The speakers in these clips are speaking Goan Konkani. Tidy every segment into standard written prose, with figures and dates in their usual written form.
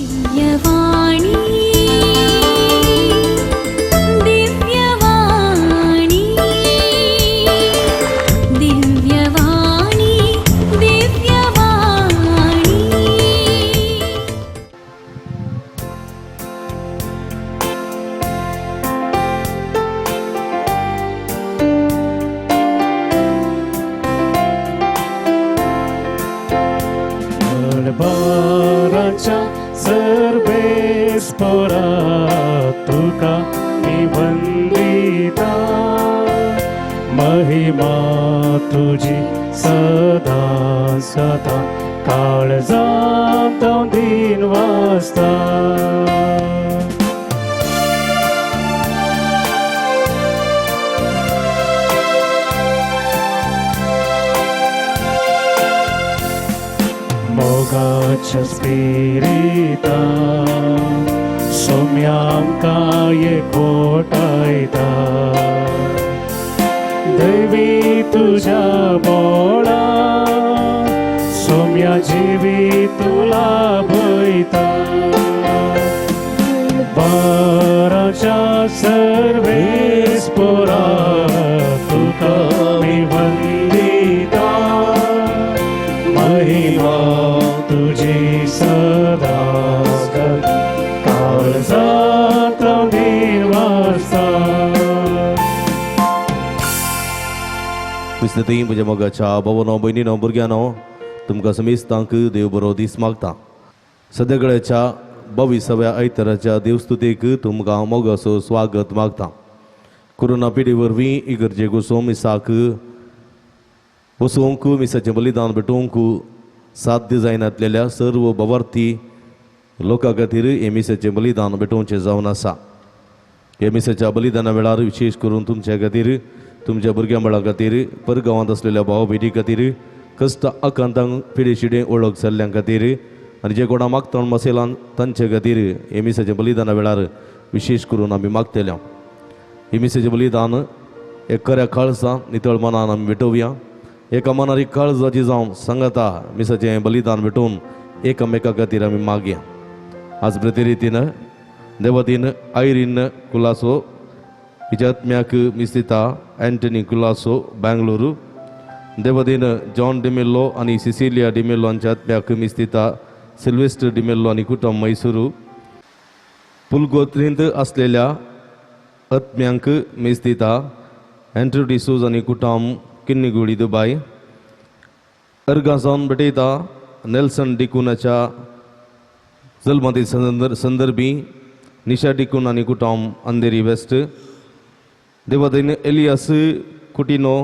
दिव्यवाणी, दिव्यवाणी, दिव्यवाणी, दिव्यवाणी. मळबाराच्या सर्वेस्पोरा, तुका मी वंदिता. महिमा तुझी सदा सदा, काळजांत हांव दिन वाचता. मोगाच्या स्पिरिता, सोम्या आमकां एकवटायता. दैवी तुज्या बोळा, सोम्या जिवीत तुला भयता. बाराच्या सर्वेस्पोरा, तुका मी वंदिता. महिमा तुझी सदा, काळजांत दिन वाचता. क्रिस्ती म्हज्या मोगाच्या बाबानो, भयणीनो, भुरग्यांनो, तुमकां समेस्तांक देव बरो दीस मागता. सद्याकडेच्या 22व्या आयताराच्या देवस्तुतेक तुमकां मोगाचो स्वागत मागता. कोरोना पिढी वरवीं इगर्जेक वचून मिसाक वचूंक, मिसाचें बलिदान भेटोवंक साध्य जायनातलेल्या सर्व भवार्थी लोकां खातीर हे मिसाचें बलिदान भेटोवचें जावन आसा. हे मिसाच्या बलिदाना वेळार विशेश करून तुमच्या खातीर, तुमच्या भुरग्यां बाळां खातीर, परगांवांत आसलेल्या भाव भयणी खातीर, कश्ट आकांतांक पिडे शिडे ओळख जाल्ल्यां खातीर आनी जे कोणा मागता मसेलान तांचे खातीर हे मिसाच्या बलिदाना वेळार विशेश करून आमी मागतले. हे मिसाचें बलिदान एक खऱ्या काळजां नितळ मनान आमी भेटोवया. एका मनार एक काळजाची जावन सांगाता मिसाचें बलिदान भेटोवन एकामेका खातीर आमी मागया. आज प्रतिरितीन देवतीन आयरीन कुलासो हिच्या आत्म्याक मिस्तिता अँटनी कुलासो, बेंगलुरू. देवदीन जॉन डिमेल्लो आनी सिसिलिया डिमेल्लो हांच्या आत्म्याक मिस्तिता सिल्वेस्टर डिमेल्लो आनी कुटुंब, मैसुरू. पुलगोत्रींत आसलेल्या आत्म्यांक मिस्तिता अँड्रू डिसूज आनी कुटुंब, किन्नीगुडी, दुबाय. अर्गां भेटयता नेल्सन डिकुनाच्या जल्माती संदर्भी निशा डिकून आनी कुटुंब, अंधेरी वेस्ट. देवदीन एलियास कुटिनो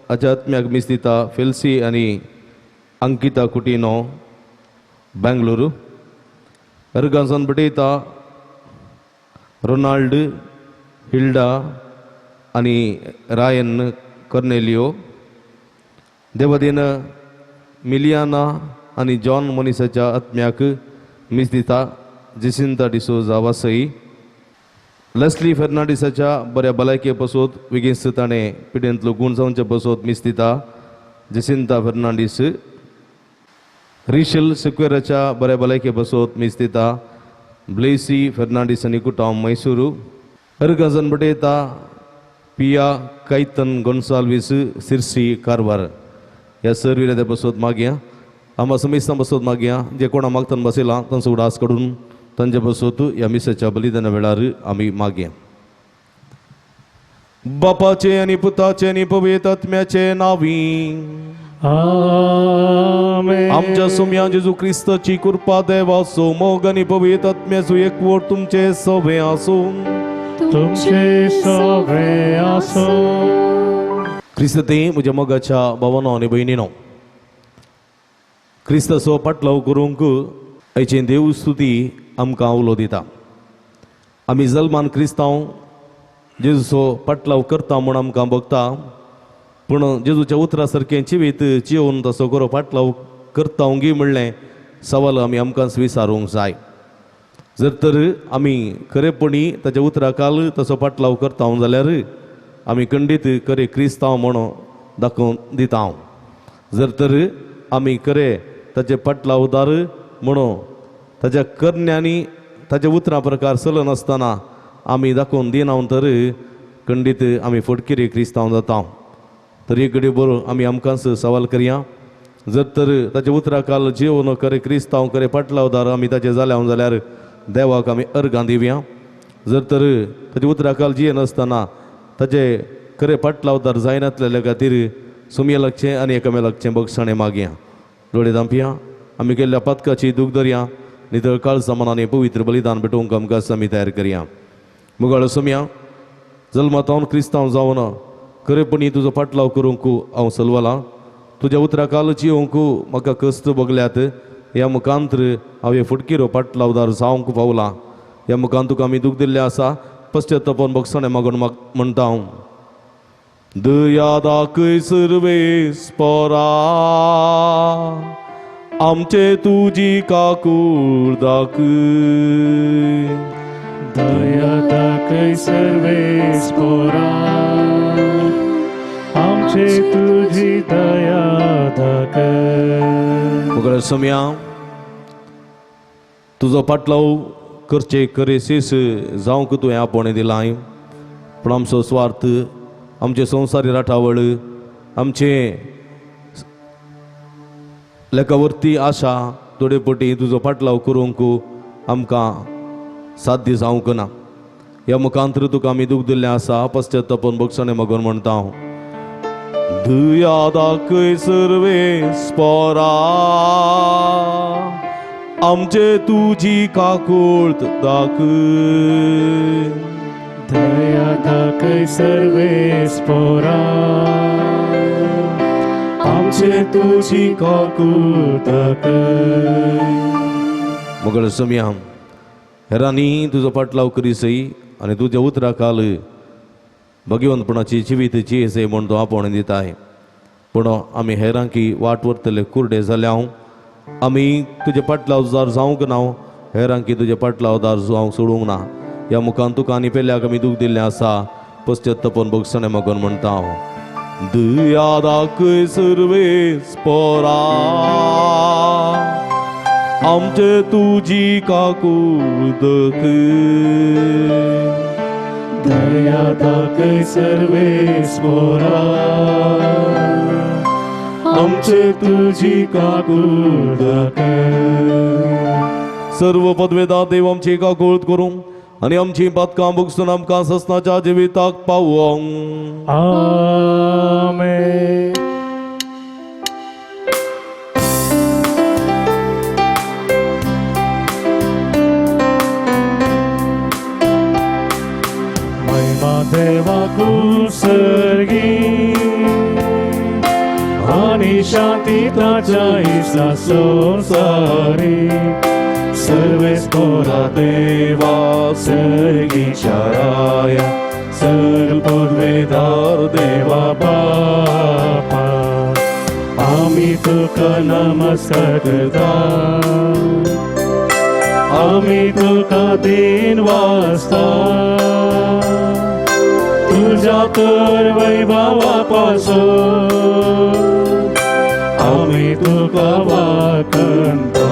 हाच्या आत्म्याक मिस्तिता फेल्सी आनी अंकिता कुटिनो, बेंगलुरू. अर्गांसान भेटयता रोनाल्ड, हिल्डा आनी रायन कर्नेलियो. देवदीन मिलियाना आनी जॉन मोनिसाच्या आत्म्याक मिस्तिता जिसिंता डिसोजा, वासई. लेस्ली फेर्नांडीसाच्या बऱ्या भलायके पसोत, वेगींच ताणें पिडेंतलो गूण जावचे पसोत मिस्तिता जिसिंता फेर्नांडीस. रिशल सिक्वेराच्या बऱ्या भलायके पसोत मिस्तिता ब्लेसी फेर्नांडीस आनी कुटुंब, मैसुरू. अर्गजन बटेता पिया कैतन गोन्साल्वीस, सिरसी, कारवार. ह्या सर विराद्या बसोत मागया. आमा समेस्तां बसोत मागया. जे कोणा मागतान बसयलां तांचो उडास काडून तांचे बसोत ह्या मिसाच्या बलिदाना वेळार आमी मागया. बापाचे आनी पुताचे आनी पवित्र आत्म्याचे नावी. आमेन. आमच्या सुम्या जेजू क्रिस्ताची कृपा, देवाचो मोग आनी पवित्र आत्म्याचो एकवट तुमचे सवे आसूं. तुमचे सवे आसूं. क्रिस्त म्हज्या मोगाच्या भावानो आनी भयणीनो, क्रिस्ताचो पाटलाव करूंक आयची देव स्तुती आमकां उलो दिता. आमी जल्मान क्रिस्तांव जेजूचो पाटलाव करता म्हूण आमकां भोगता, पूण जेजूच्या उतरा सारकें जिवीत जियोवन तसो बरो पाटलाव करता गी म्हणलें सवाल आमी आमकांच विचारूंक जाय. जर तर आमी खरेपणी ताच्या उतरा काल तसो पाटलाव करता जाल्यार आमी खंडीत खरे क्रिस्तांव म्हणून दाखोवन दिता. जर तर आमी खरे ताचे पाटलावदार म्हणून ताच्या करण्यांनी ताच्या उतरां प्रकार चलनासतना आमी दाखोवन दिना तर खंडीत आमी फटकिरे क्रिस्तांव जाता. तर एक घडये बरो आमी आमकांच सवाल करया, जर तर ताच्या उतरा काल जिवन खरें क्रिस्तांव खरें पाटलावदार आमी ताचे जाल्या जाल्यार देवाक आमी अर्गां दिवया. जर तर ताच्या उतरा काल जियेनासतना ताचे खरें पाटलावदार जायनातलेल्या खातीर सुमये लागचें आनी एकामे लागचें बगसाणें मागया. दोळे धांपया, आमी केल्ल्या पातकाची दूख धरया, नितळ काळजा मनांनी पवित्र बलिदान भेटोवंक आमकां आमी तयार करया. मुगाळ सोमया जल्मातावन क्रिस्तांव जावन खरेपणी तुजो फाटलाव करूंक हांव सलवलां. तुज्या उतरा काल जिवंक म्हाका कश्ट भोगल्यात. ह्या मुखांत्र हांवें फुटकिरो पाटलावदार जावंक पावलां. ह्या मुखान तुका आमी दूख दिल्लें आसा. पश्चातापान बगसणें मागून म्हणटा हांव, दया दाखय सर्वेस पोरा, आमचे तुजी काकूळ दाखय. दया दाखय सर्वेस पोरा, आमचे तुजी दया दाखय. मुगळ सोम्या तुजो पाटलाव करचे खरे सीस जावंक तुवें आपोवणें दिलां. पूण आमचो स्वार्थ, आमचे संवसारी राठावळ, आमचे लेखावरती आशा थोडे पटी तुजो पाटलाव करूंक आमकां साध्य जावंक ना. ह्या मुखांतर तुका आमी दूख दिल्लें आसा. पश्चातापान बगसणें मागून म्हणटा हांव, दया दाखय सर्वेस पोरा, आमचे तुजी काकूळ दाखय. दया दाखय सर्वेस पोरा, आमचे तुजी काकूळ दाखय. मगळ सोमया हेरांनी तुजो पाटलाव करीसय आनी तुज्या उतरा काल भगवंतपणाची जिवीत जियेसय म्हूण तूं आपोवणें दिताय. पूण आमी हेरांकी वाट व्हरतले कुर्डे जाल्या हांव. आमी तुजे पाटलावदार जावंक ना, हेरांकी तुजे पाटलावदार जावंक सोडूंक ना. ह्या मुखान तुका आनी पेल्याक आमी दूख दिल्लें आसा. पश्चातापान बगसणें मागून म्हणटा हांव, दया दाखय सर्वेस पोरा, आमचे तुजी काकूळ दाखय. दया दाखय सर्वेस पोरा, आमचे तुजी काकूळ दाखय. सर्व पदवेदा देव आमची काकूळ करूं आनी आमची पातकां भोगसून आमकां ससनाच्या जिविताक पावोवंक. आमेन. महिमा देवाकू सर्गी आनी शांती ताच्या इसा संवसारी. सर्वेस पोरा देवा सर्गीच्या राया, सर्व पदवेदार देवा बापा, आमी तुका नमस्कार करता, आमी तुका दिन वाजता. तुज्या तर वैभवा पासून आमी तुका वाखणता.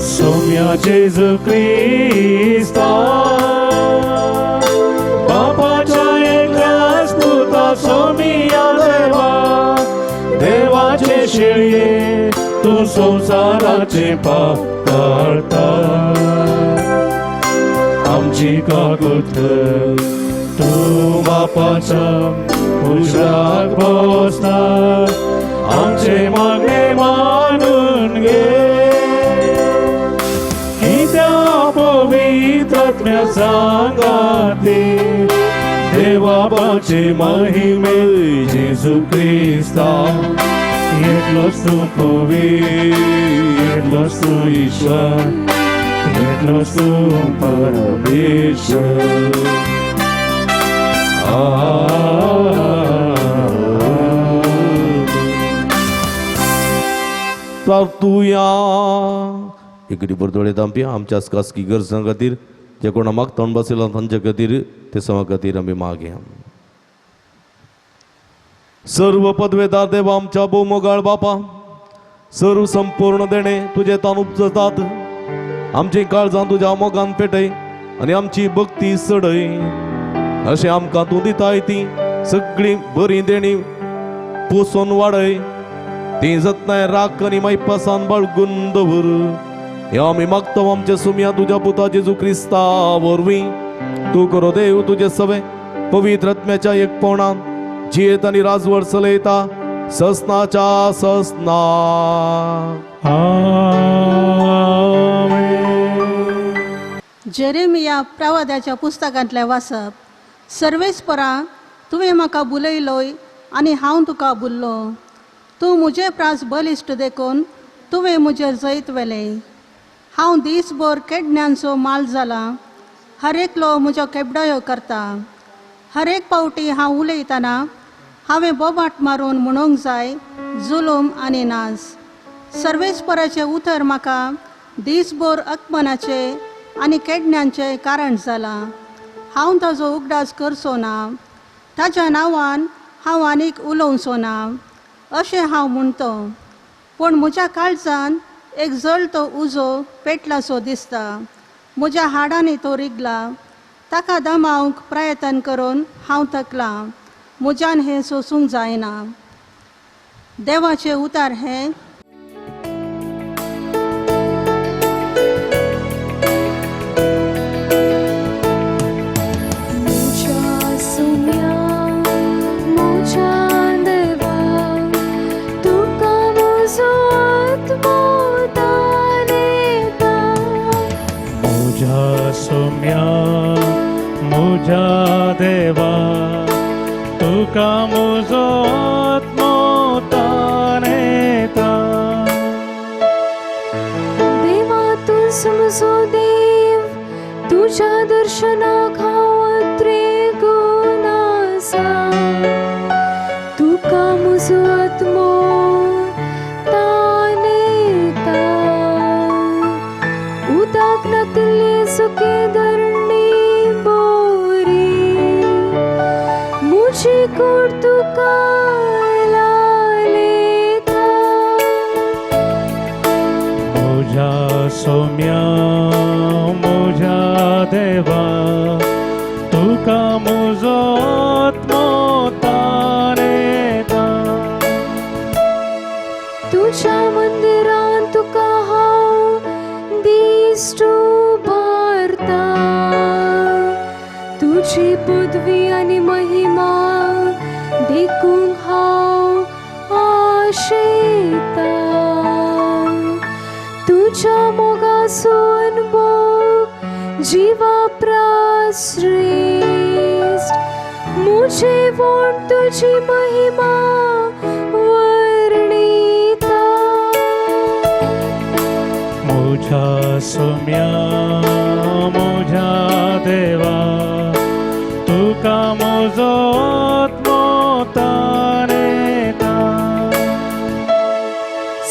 सोम्या जेजू क्रिस्ता, बापाच्या एकल्याच पुता सोमिया देवा, देवाचे शिळये तूं संवसाराचे पाप काडटा. आमची काकूत कर, तूं बापाच्या उजव्याक बसता, आमचे मागणे मानून घे. कित्या पवित्र आत्म्या सांगाती देवाबाचे महिमे जेजू क्रिस्ता, एकलोच तूं पवित्र, एकलोच तूं ईश्वर, एकलोच तूं परमेश्वर. प्रार्थुया. इकडे बरदोळे दामपी आमच्या खासगी गरजां खातीर जे कोणा मागता बसयला तांच्या खातीर ते समा खातीर आमी मागया. सर्व पदवेदार देवा आमच्या भोवमोगाळ बापा, सर्व संपूर्ण देणे तुजे तान उपजतात. आमची काळजां तुज्या मोगान पेटय आनी आमची भक्ती चडय. अशें आमकां तूं दिताय ती सगळीं बरीं देणी पोसून वाडय. ती जतनाय राख आनी मायपासान बाळगून दवर. हे आमी मागता आमच्या सुमया तुज्या पुता जेजू क्रिस्ता वरवीं. तूं करो देव तुजे सवे पवित्र आत्म्याच्या एकपणान जियेत आनी राजवट चलयता ससनाच्या ससना. आमेन. जेरेमिया प्रवादाच्या पुस्तकांतलें वाचप. सर्वेस्परा तुवें म्हाका बुलयलोय आनी हांव तुका बुल्लो. तूं म्हजे प्रास बलिश्ट देखून तुवें म्हजेर जैत व्हेलें. हांव दीसभर केडण्यांचो माल जाला. हर एकलो म्हज्यो केबडायो करता. हर एक पावटी हांव उलयतना हांवें बोबाट मारून म्हणूंक जाय जुलूम आनी नास. सर्वेस्पराचें उतर म्हाका दीसभर अपमानाचें आनी केडण्यांचें कारण जालां. हांव ताजो उगडास करचो ना. ताज्या नांवान हांव आनीक उलोवचो ना अशें हांव म्हणतो. पूण म्हज्या काळजान एक जळतो उजो पेटलासो दिसता. म्हज्या हाडांनी तो रिगला. ताका दमावंक प्रयत्न करून हांव थकलां. म्हज्यान हें सोसूंक जायना. देवाचें उतार हें. म्हज्या सुम्या म्हज्या देवा तुका म्हजो आत्मो तानेता. मुझ्या सोम्या मुझ्या देवा तुका मुजो आत्मो तानेता. देवा तूंच म्हजो देव तुज्या दर्शनाक हांव त्रिगुण आसा. तुका म्हजो आत्मो तानेता. उदक नातले सुके धरणी बोरी म्हजी कूड तुका लालेता. मुझ्या सोम्या मुझ्या देवा तुका मुजो आत्मो तानेता. तुज्या मंदिरांत तुका हांव दिश्ट उबारता. तुजी पदवी आनी महिमा देखूंक हांव आशेता. तुज्या मोगाचो अनुभव जिवा प्रास श्रेश्ठ. म्हजे वोण तुजी महिमा वर्णिता. मुझ्या सोम्या मुझ्या देवा तुका मुजो आत्मो तानेता.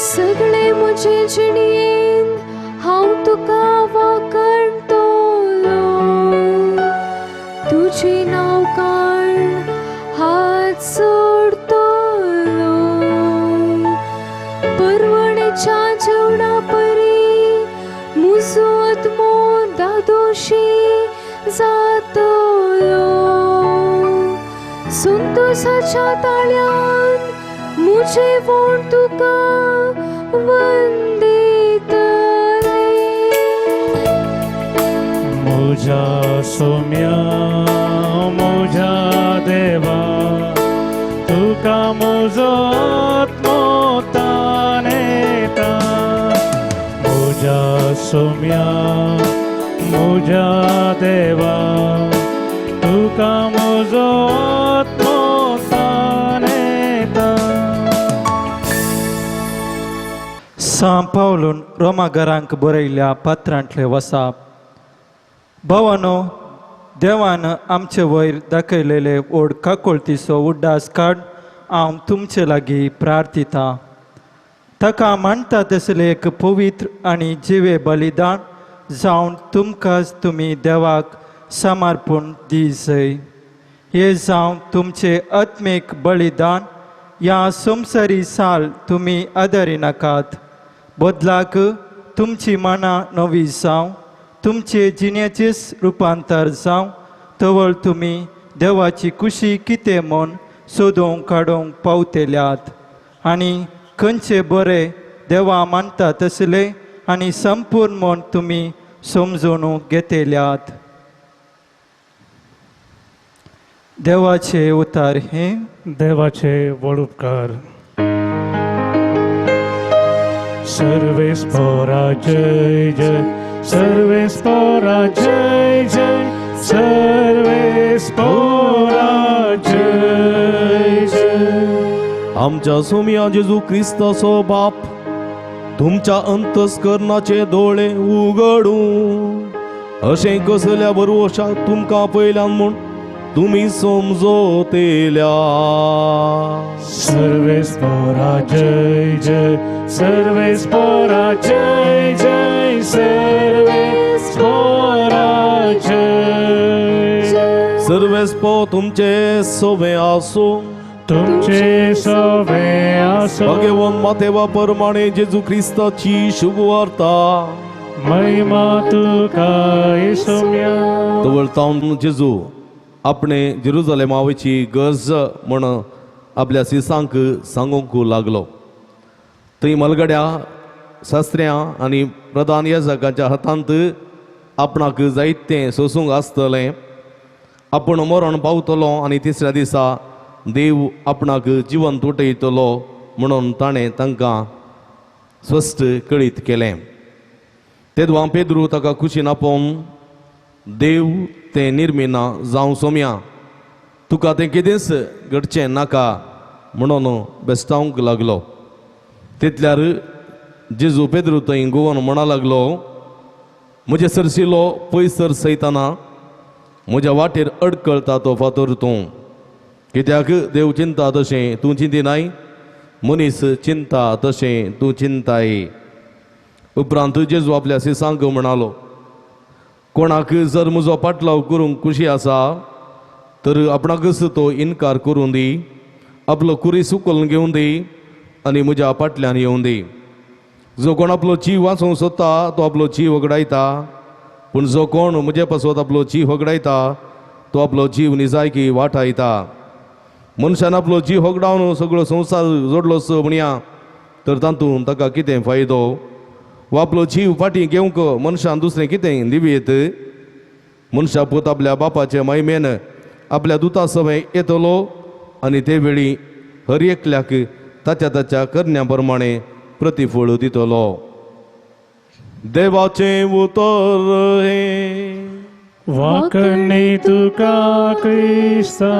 सगळे म्हजे जिणेंत हांव तुका वाकणतलो. तुजें नांव काण हात सोडतलो. परवणेच्या जेवणा परी म्हजो आत्मो दादोशी जातलो. संतोसाच्या ताळ्यान म्हजे वोण तुका वंदितले. मुझ्या सोम्या मुझ्या देवा तुका मुजो आत्मो तानेता. मुझ्या सोम्या मुझ्या देवा तुका मुजो आत्मो तानेता. सां पावलून रोमाघरांक बरयल्ल्या पत्रांतलें वसाप. भवानो देवान आमचे वयर दाखयलेले ओड काकोळतीचो उड्डास काड हांव तुमचे लागीं प्रार्थिता. ताका मानता तसलें एक पवित्र आनी जिवे बलिदान जावन तुमकांच तुमी देवाक समर्पण दी जय. हे जावं तुमचें आत्मीक बलिदान ह्या संवसारी साल तुमी आदारिनाकात बदलाक तुमची मनां नवी जावं तुमचे जिणेचेच रुपांतर जावं तवळ तुमी देवाची कुशी कितें म्हूण सोदूंक काडूंक पावतल्यात आनी खंयचे बरे देवा मानता तसले आनी संपूर्ण म्हूण तुमी समजून घेतल्यात. देवाचे उतार हे. देवाचे व्हड उपकार. सर्वेस्पोरा जय जय, सर्वेस्पोरा जय जय, सर्वेस्पोरा जय जय. आमच्या सोमया जेजू क्रिस्ताचो बाप तुमच्या अंतस्करणाचे दोळे उगडूं अशें कसल्या बरवशाक तुमकां पयल्यान म्हूण तुमी समजोतेल्या. सर्वेस्पोरा जय जय, सर्वेस्पोरा जय जय, सर्वेस्पोरा जय जय. सर्वेस्पो तुमचे सोवे आसूं. तुमचे सोवे आसो. भगवान मातेवा परमाणे जेजू क्रिस्ताची शुभवार्ता. महिमा तुका येसुम्या. तवळ जेजू आपणे जेरुजलेमा वयची गरज म्हण आपल्या सिसांक सांगूंक लागलो. थंय मलगड्या शास्त्र्यां आनी प्रधान याजकाच्या हातांत आपणाक जायतें सोसूंक आसतलें, आपूण मरण पावतलो आनी तिसऱ्या दिसा देव आपणाक जिवंत उठयतलो म्हणून ताणें तांकां स्पश्ट कळीत केलें. तेदवां पेद्रू ताका कुशीन आपोवन देव तें निर्मिना जावं सोम्या, तुका तें कितेंच घडचें नाका म्हणून बेस्टावंक लागलो. तितल्यार जेजू पेद्रू थंय गोवन म्हणा लागलो, म्हजे सरशिलो पयसर सयतना म्हज्या वाटेर अडकळता तो फातर तूं, कित्याक देव चिंता तशें तूं चिंतिनाय, मनीस चिंता तशें तूं चिंताय. उपरांत जेजू आपल्या सिसांक म्हणालो, कोणाक जर म्हजो पाटलाव करूंक खुशी आसा तर आपणाकच तो इनकार करूं दी, आपलो कुरीस उखलून घेवन दी आनी म्हज्या फाटल्यान येवन दी. जो कोण आपलो जीव वाचोवंक सोदता तो आपलो जीव वगडायता, पूण जो कोण म्हजे पासत आपलो जीव वगडायता तो आपलो जीव निजायकी वाटायता. मनशान आपलो जीव होगडावन सगळो संवसार जोडलोस म्हणया तर तातूंत ताका कितें फायदो, वा आपलो जीव फाटीं घेवंक मनशान दुसरें कितें दिवयेत. मनशा पूत आपल्या बापाचे महिमेन आपल्या दुता सवय येतलो आनी ते वेळी हर एकल्याक ताच्या ताच्या करण्या प्रमाणे प्रतिफळ दितलो. देवाचें उतर हें. वाकणे तुका क्रिस्ता.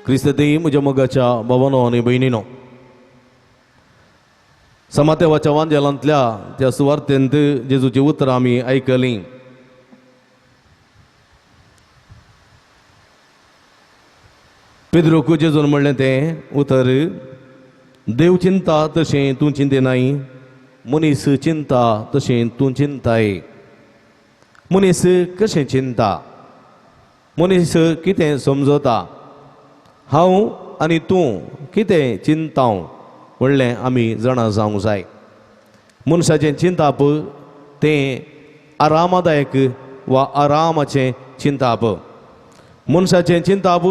क्रिस्ती म्हज्या मोगाच्या भावानो आनी भयणीनो, समातेवाच्या वांजेलांतल्या त्या सुवार्तेंत जेजूची उतरां आमी आयकलीं. पेद्रूक जेजून म्हणलें तें उतर, देव चिंता तशें तूं चिंतिनाय, मनीस चिंता तशें तूं चिंताय. मनीस कशें चिंता, मनीस कितें समजता, हांव आनी तूं कितें चिंताव म्हणलें आमी जाणा जावंक जाय. मनशाचें चिंताप तें आरामदायक वा आरामाचें चिंताप, मनशाचें चिंताप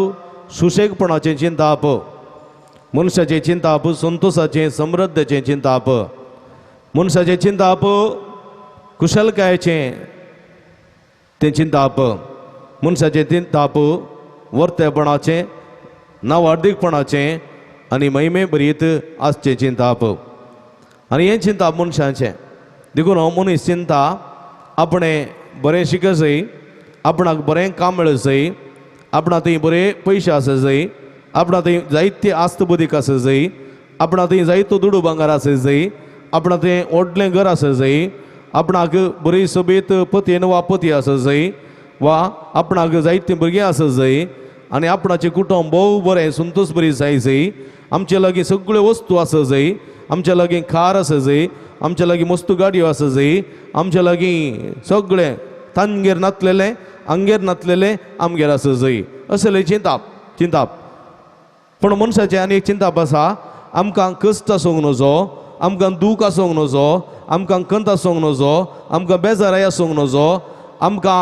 सुशेगपणाचें चिंताप, मनशाचें चिंताप संतोशाचें समृद्धचें चिंताप, मनशाचें चिंताप कुशलकायेचें तें चिंताप, मनशाचें चिंताप वर्तेपणाचें नावार्दीकपणाचें आनी महिमे भरीत आसचें चिंताप. आनी हें चिंताप मनशाचें. देखून हो मनीस चिंता आपणें बरें शिकत जाय, आपणाक बरें काम मेळत जाय, आपणा थंय बरे पयशे आसत जाय, आपणा थंय जायते आस्त बदीक आसत जाय, आपणा थंय जायतो दुडू भांगर आसत जाय, आपणा थंय व्हडलें घर आसत जाय, आपणाक बरी सोबीत पतीन वा पती आसत जाय, वा आपणाक जायतीं भुरगीं आसत जाय आनी आपणाचें कुटुंब भोव बरें संतोश बरी जाय जाय, आमचे लागीं सगळ्यो वस्तू आसत जाय, आमच्या लागीं कार आसत जाय, आमच्या लागीं मस्त गाडयो आसत जाय, आमच्या लागीं सगळें तांगेर नातलेलें आमगेर नातलेलें आमगेर आसत जाय, असलें चिंताप चिंताप. पूण मनशाचें आनी एक चिंताप आसा, आमकां कश्ट आसूंक नजो, आमकां दूख आसूंक नजो, आमकां खंत आसूंक नजो, आमकां बेजाराय आसूंक नजो, आमकां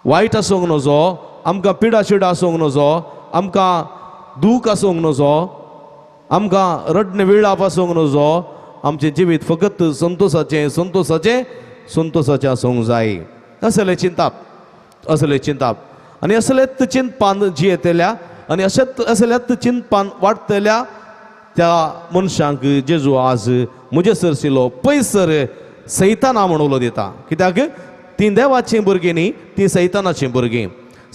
वायट आसूंक नजो, आमकां पिडा शिडा आसूंक नजो, आमकां दूख आसूंक नजो, आमकां रडणें विळाप आसूंक नजो. आमचें जिवीत फकत संतोसाचें संतोसाचें संतोसाचें आसूंक जाय. असलें चिंताप, असलें चिंताप आनी असलेच चिंतपान जियेतल्या आनी अशेंच असल्याच चिंतपान वाडटल्या त्या मनशांक जेजू आज म्हजे सरशिलो पयसर सैताना म्हण उलो दिता. कित्याक तीं देवाचीं भुरगीं न्ही, तीं सैतानाचीं भुरगीं.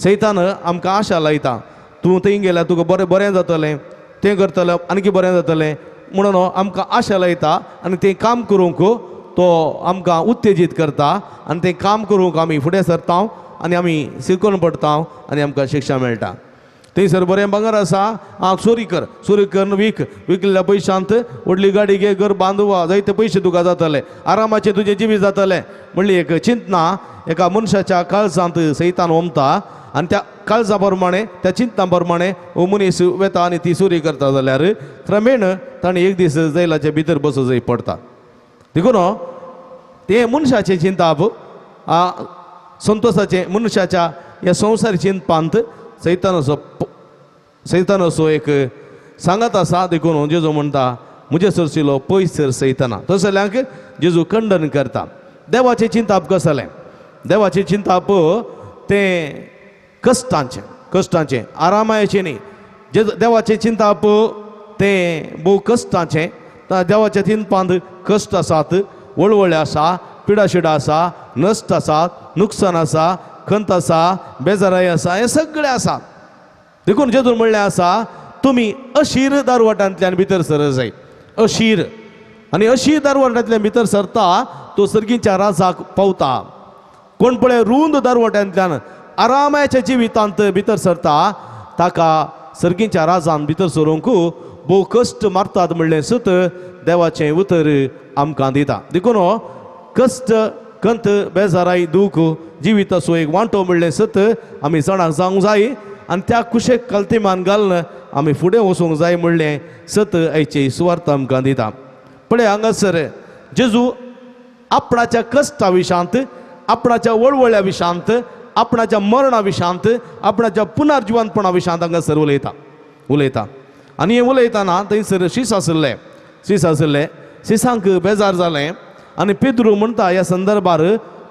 सैतान आमकां आशा लायता, तूं थंय गेल्यार तुका बरें बरें जातलें, तें करतलें आनीक बरें जातलें म्हणून आमकां आशा लायता आनी तें काम करूंक तो आमकां उत्तेजीत करता आनी तें काम करूंक आमी फुडें सरता आनी आमी शिकून पडता आनी आमकां शिक्षा मेळटा. थंयसर बरें भांगर आसा, आं चोरी कर, चोरी करून वीक, विकल्ल्या पयशांत व्हडली गाडी घे, घर बांदवा, जायते पयशे तुका जातले, आरामाचें तुजें जिवीत जातलें म्हणली एक चिंतना एका मनशाच्या काळजांत सैतान ओमता आनी त्या काळजा प्रमाणे त्या चिंतना प्रमाणे हो मनीस वेता आनी ती चोरी करता जाल्यार क्रमेण ताणें एक दीस जैलाचे भितर बसो जाय पडटा. देखून तें मनशाचें चिंताप संतोसाचें मनशाच्या ह्या संवसारी चिंतपांत सैतानाचो सैतानाचो एक सांगात आसा. देखून जेजू म्हणटा म्हजे सरशिलो पयस सर सैताना. तसल्यांक जेजू खंडन करता. देवाचें चिंताप कसलें? देवाचें चिंताप तें कश्टांचें, कश्टांचें, आरामायचें न्ही. जेजू देवाचें चिंताप तें भोव कश्टांचें. देवाच्या चिंतपांत कश्ट आसात, वळवळे आसा, पिडाशिडा आसा, नश्ट आसा, नुकसान आसा, खंत आसा, बेजाराय आसा, हें सगळें आसा. देखून जेजून म्हणलें आसा तुमी अशीर दारवाटांतल्यान भितर सर जाय. अशीर आनी अशीर दारवाटांतल्यान भितर सरता तो सर्गीच्या राजाक पावता. कोण पळय रूंद दारवाट्यांतल्यान आरामाच्या जिवितांत भितर सरता ताका सर्गीच्या राजान भितर सरूंक भोव कश्ट मारतात म्हणलें सुत देवाचें उतर आमकां दिता. देखून कश्ट खंत बेजाराय दूख जिविताचो एक वांटो म्हणलें सत आमी जाणां जावंक जाय आनी त्या कुशेक कल्तिमान घालून आमी फुडें वचूंक जाय म्हणलें सत आयची सुवार्थ आमकां दिता. पळय हांगासर जेजू आपणाच्या कश्टा विशांत, आपणाच्या वळवळ्या विशांत, आपणाच्या मरणा विशांत, आपणाच्या पुनर्जिवंतपणा विशांत हांगासर उलयता उलयता. आनी हें उलयतना थंयसर शीस आशिल्लें, शीस आशिल्लें, शिसांक बेजार जालें आनी पेद्रू म्हणटा ह्या संदर्भार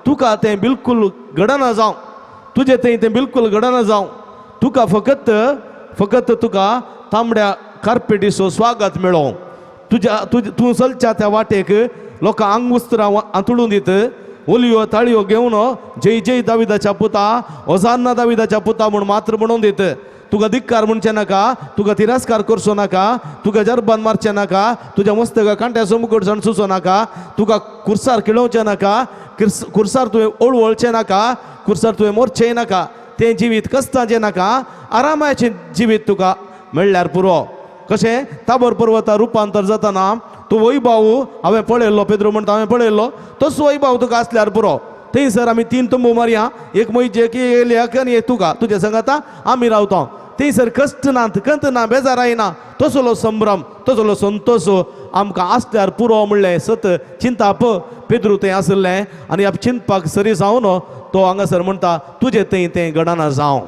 तुका तें बिलकूल घडना जावं, तुजें थंय तें बिलकूल घडना जावं, तुका फकत फकत तुका तांबड्या कार्पेटीचो स्वागत मेळों, तुज्या तुज तूं चलच्या त्या वाटेक लोकां आंगवस्त्रां आंतळून दित, ओलयो ताळयो घेवन जय जय दाविदाच्या पुता, ओजान्ना दाविदाच्या पुता म्हूण मात्र म्हणून दित. तुका धिक्कार म्हणचें नाका, तुका तिरस्कार करचो नाका, तुका जरबान मारचें नाका, तुज्या मस्तका कांट्याचो मुकुट सणसुचो नाका, तुका कुर्सार किळोवचें नाका, कुर्सार तुवें ओळवळचें नाका, कुर्सार तुवें मोरचें नाका, तें जिवीत कश्टाचें नाका, आरामाचें जिवीत तुका मेळ्ळ्यार पुरो. कशें ताबोर पर्वता रुपांतर जातना तूं वैभाव हांवें पळयल्लो, पेद्रो म्हणटा हांवें पळयल्लो तसो वैभाव तुका आसल्यार पुरो. थंयसर आमी 3 तंबू मारया, एक मोहिजेक, एक एलियाक आनी एक तुका, तुज्या सांगाता आमी रावता. थंयसर कश्ट ना, खंत ना, बेजाराय ना, तसलो संभ्रम तसलो संतोश आमकां आसल्यार पुरो म्हणलें सत चिंताप पेद्रू थंय आशिल्लें. आनी ह्या चिंतपाक सरी जावन तो हांगासर म्हणटा तुजें थंय तें घडना जावं.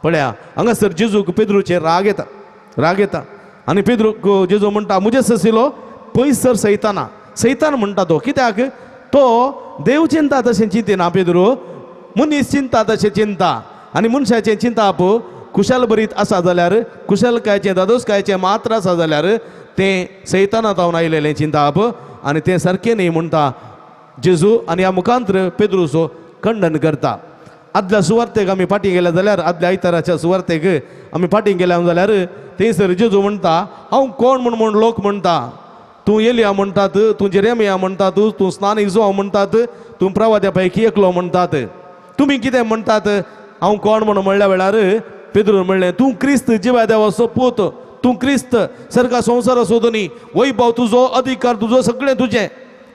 पळया हांगासर जेजूक पेद्रूचेर राग येता, राग येता आनी पेद्रूक जेजू म्हणटा म्हजे ससिलो पयसर सैताना. सैतान म्हणटा तो कित्याक तो देव चिंता तशें चिंतिना पेद्रू, मनीस चिंता तशें चिंता आनी मनशाचें चिंताप कुशल बरीत आसा जाल्यार कुशलकायचें दादोसकायचें मात्र आसा जाल्यार तें सैताना जावन आयलेलें चिंताप आनी तें सारकें न्ही म्हणटा जेजू. आनी ह्या मुखांतर पेद्रूचो खंडन करता. आदल्या सुवार्तेक आमी फाटीं गेले जाल्यार, आदल्या आयताराच्या सुवार्तेक आमी फाटीं गेले जाल्यार थंयसर जेजू म्हणटा हांव कोण म्हूण म्हूण लोक म्हणटा, तूं एलिया म्हणटात, तूं जेरेमिया म्हणटात, तूं स्नानीक जुआंव म्हणटात, तूं प्रवाद्या पैकी एकलो म्हणटात, तुमी कितें म्हणटात हांव कोण म्हूण म्हणल्या वेळार पेद्रून म्हणलें तूं क्रिस्त जिव्या देवाचो पूत, तूं क्रिस्त सारका संवसारा सोदूनी, वैभव तुजो, अधिकार तुजो, सगळें तुजें,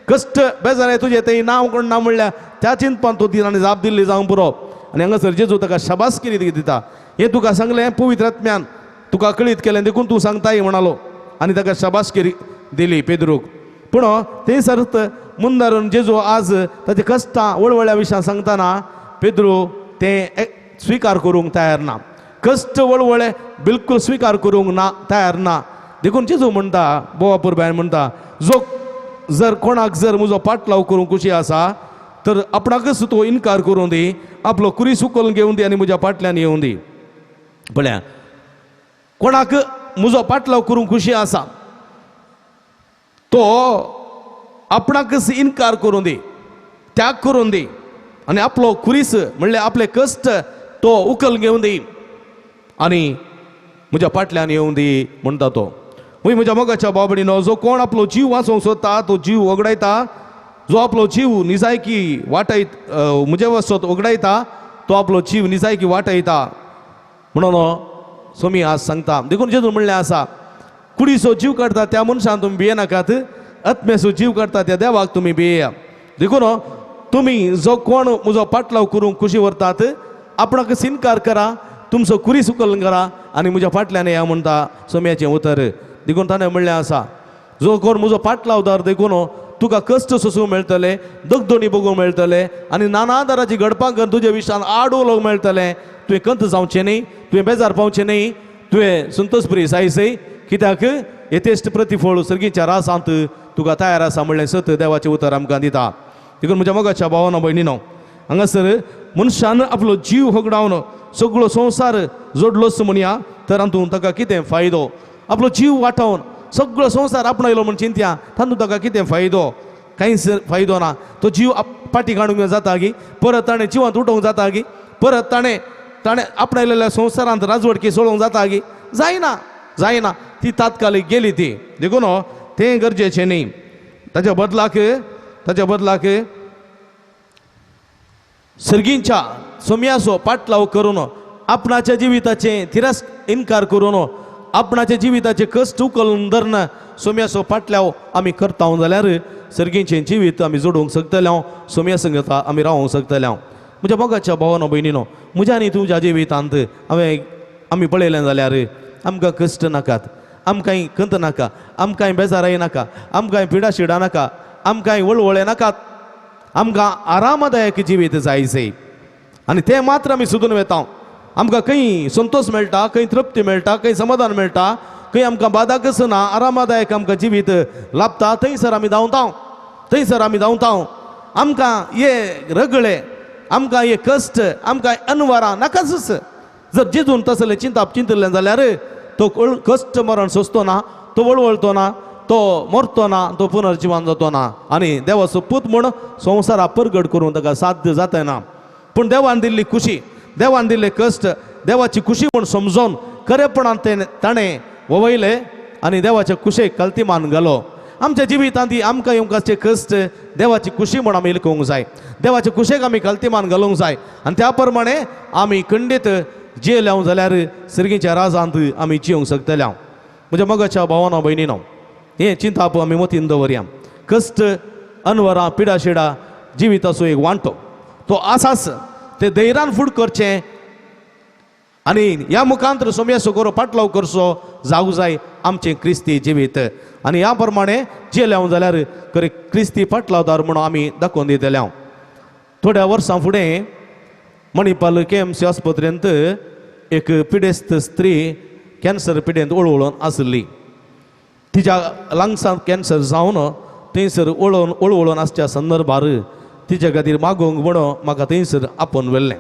कश्ट बेजाराय तुजें, तें नांव कोण ना म्हणल्यार त्या चिंतपान तूं दिनांनी जाप दिल्ली जावं पुरो. आनी हांगासर जेजू ताका शाबासकी दिता, हें तुका सांगलें पवित्र आत्म्यान, तुका कळीत केलें देखून तूं सांगताय म्हणालो आनी ताका शाबासकी दिली पेद्रूक. पूण ते सरत मुंदारून जेजू आज ताचे कश्टां वळवळ्या विशयान सांगतना पेद्रू तें स्विकार करूंक तयार ना, कश्ट वळवळे बिलकूल स्विकार करूंक ना तयार ना. देखून जेजू म्हणटा, बोवा पुरबायन म्हणटा, जो जर कोणाक जर म्हजो पाटलाव करूंक खुशी आसा तर आपणाकच तो इनकार करूं दी, आपलो कुरीस उखलून घेवन दी आनी म्हज्या पाटल्यान येवं दी. पळया कोणाक म्हजो पाटलाव करूंक खुशी आसा तो आपणाकच इनकार करूं दी, त्याग करूं दी आनी आपलो कुरीस म्हणल्यार आपले कश्ट तो उखल घेवन दी आनी म्हज्या पाटल्यान येवं दी म्हणटा तो. वय म्हज्या मोगाच्या बाबडीनो, जो कोण आपलो जीव वाचोवंक सोदता तो जीव वगडायता, जो आपलो जीव निजायकी वाटयत म्हजे वसत वगडायता तो आपलो जीव निजायकी वाटयता म्हणून सोमी आज सांगता. देखून जेजू म्हणलें आसा, कुडीचो जीव काडटा त्या मनशान तुमी भियेनाकात, आत्म्याचो जीव काडटा त्या देवाक तुमी भियेया. देखून तुमी जो कोण म्हजो पाटलाव करूंक खुशी व्हरतात आपणाक इनकार करा, तुमचो कुरीस उखल करा आनी म्हज्या फाटल्यान या म्हणटा सोम्याचें उतर. देखून ताणें म्हणलें आसा, जो कोण म्हजो पाटलावदार देखून तुका कश्ट सोसूंक मेळटले, दगदोणी बगूंक मेळटले आनी नाना तरांची घडपां करून तुजे विशान आड उलोवंक मेळटलें. तुवें कंत जावचें न्ही, तुवें बेजार पावचें न्ही, तुवें संतोष जायसय, कित्याक यथेश्ट प्रतिफळ सर्गीच्या रासांत तुका तयार आसा म्हणलें सत देवाचें उतर आमकां दिता. देखून म्हज्या मोगाच्या भावानो भयणीनो, हांगासर मनशान आपलो जीव होगडावन सगळो संवसार जोडलोच म्हणया तर हातूंत ताका कितें फायदो? आपलो जीव वाटावन सगळो संवसार आपणायलो म्हण चिंतया तातूंत ताका कितें फायदो? कांयच फायदो ना. तो जीव पाटी काडूंक जाता की परत ताणें जिवांत उठोवंक जाता की परत ताणें ताणें आपणायलेल्या संवसारांत राजवटकी सोडोवंक जाता की जायना, जायना, ती तात्कालीक गेली ती. देखून तें गरजेचें न्ही. ताच्या बदलाक, ताच्या बदलाक सर्गींच्या सोम्याचो पाटलाव करून आपणाच्या जिविताचें तिरस इनकार करून आपणाच्या जिविताचे कश्ट उखलून धरून सोम्याचो पाटलाव आमी करता जाल्यार सर्गींचें जिवीत आमी जोडूंक शकतले, सोम्या संगता आमी रावोंक शकतले. म्हज्या मोगाच्या भावानो भयणीनो, म्हज्या आनी तुज्या जिवितांत हांवें आमी पळयलें जाल्यार आमकां कश्ट नाकात, आमकां खंत नाका, आमकां बेजाराय नाका, आमकां पिडा शिडा नाका, आमकां वळवळे नाकात, आमकां आरामदायक जिवीत जायचे आनी तें मात्र आमी सोदून वेता. आमकां खंय संतोश मेळटा, खंय तृप्ती मेळटा, खंय समाधान मेळटा, खंय आमकां बादाकच ना, आरामदायक आमकां जिवीत लाभता थंयसर आमी धांवता, थंयसर आमी धांवता. आमकां हे रगळे, आमकां हे कश्ट, आमकां अनवरां नाकाच. जर जेजून तसलें चिंताप चिंतलें जाल्यार तो कश्ट मरण सोंसतो ना, तो वळवळतो ना, तो मरतो ना, तो पुनर्जिवन जातो ना आनी देवाचो पूत म्हूण संवसारा परगट करूंक ताका साध्य जाता ना. पूण देवान दिल्ली खुशी, देवान दिल्ले कश्ट देवाची खुशी म्हूण समजून खरेपणान तें ताणें ववयलें आनी देवाच्या खुशेक कल्तिमान घालो. आमच्या जिवितांत ही आमकां येवंक कश्ट देवाची खुशी म्हूण आमी लिखूंक जाय, देवाचे खुशेक आमी कल्तिमान घालूंक जाय आनी त्या प्रमाणे आमी खंडीत जियेले जाल्यार सर्गीच्या राजांत आमी जियोंक शकतले. म्हज्या मोगाच्या भावानो भयणीनो, हें चिंताप आमी मतीन दवरया. कश्ट अनवरां पिडाशिडा जिविताचो एक वांटो तो आसाच, ते धैर्यान फुड करचें आनी ह्या मुखांतर सोम्याचो गोरो पाटलाव करचो जावंक जाय आमचें क्रिस्ती जिवीत. आनी ह्या प्रमाणे जियेले जाल्यार खरें क्रिस्ती पाटलावदार म्हणून आमी दाखोवन दितले. थोड्या वर्सां फुडें मणिपाल KMC आस्पत्रेंत एक पिडेस्त स्त्री कॅन्सर पिडेंत वळवळून आसली. तिच्या लंग्सांत कॅन्सर जावन थंयसर वळोवन वळवळून आसच्या संदर्भार तिच्या खातीर मागोवंक म्हणून म्हाका थंयसर आपोवन व्हेल्लें.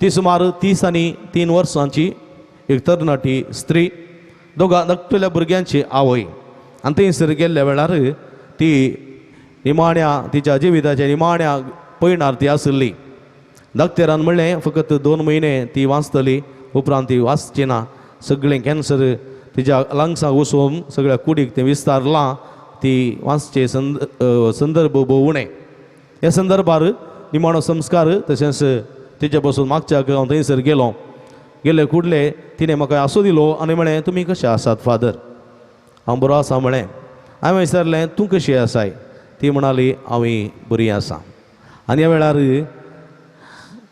ती सुमार 33 वर्सांची एक तरणाटी स्त्री, दोगां धाकटुल्या भुरग्यांची आवय. आनी थंयसर गेल्ल्या वेळार ती निमाण्या तिच्या जिविताच्या निमाण्या पयणार ती आसली. डॉक्टरान म्हणलें फकत 2 म्हयने ती वाचतली, उपरांत ती वाचची ना. सगळें कॅन्सर तिच्या लंग्साक वचून सगळ्या कुडीक तें विस्तारलां, ती वाचचे संदर्भ भोव उणें. ह्या संदर्भार निमाणो संस्कार तशेंच तिचे पासून मागच्याक हांव थंयसर गेलो. गेले कुडले तिणें म्हाका आसो दिलो आनी म्हळें, तुमी कशें आसात फादर? हांव बरो आसा म्हळें. हांवें विचारलें, तूं कशी आसाय? ती म्हणाली, हांवूय बरी आसा. आनी ह्या वेळार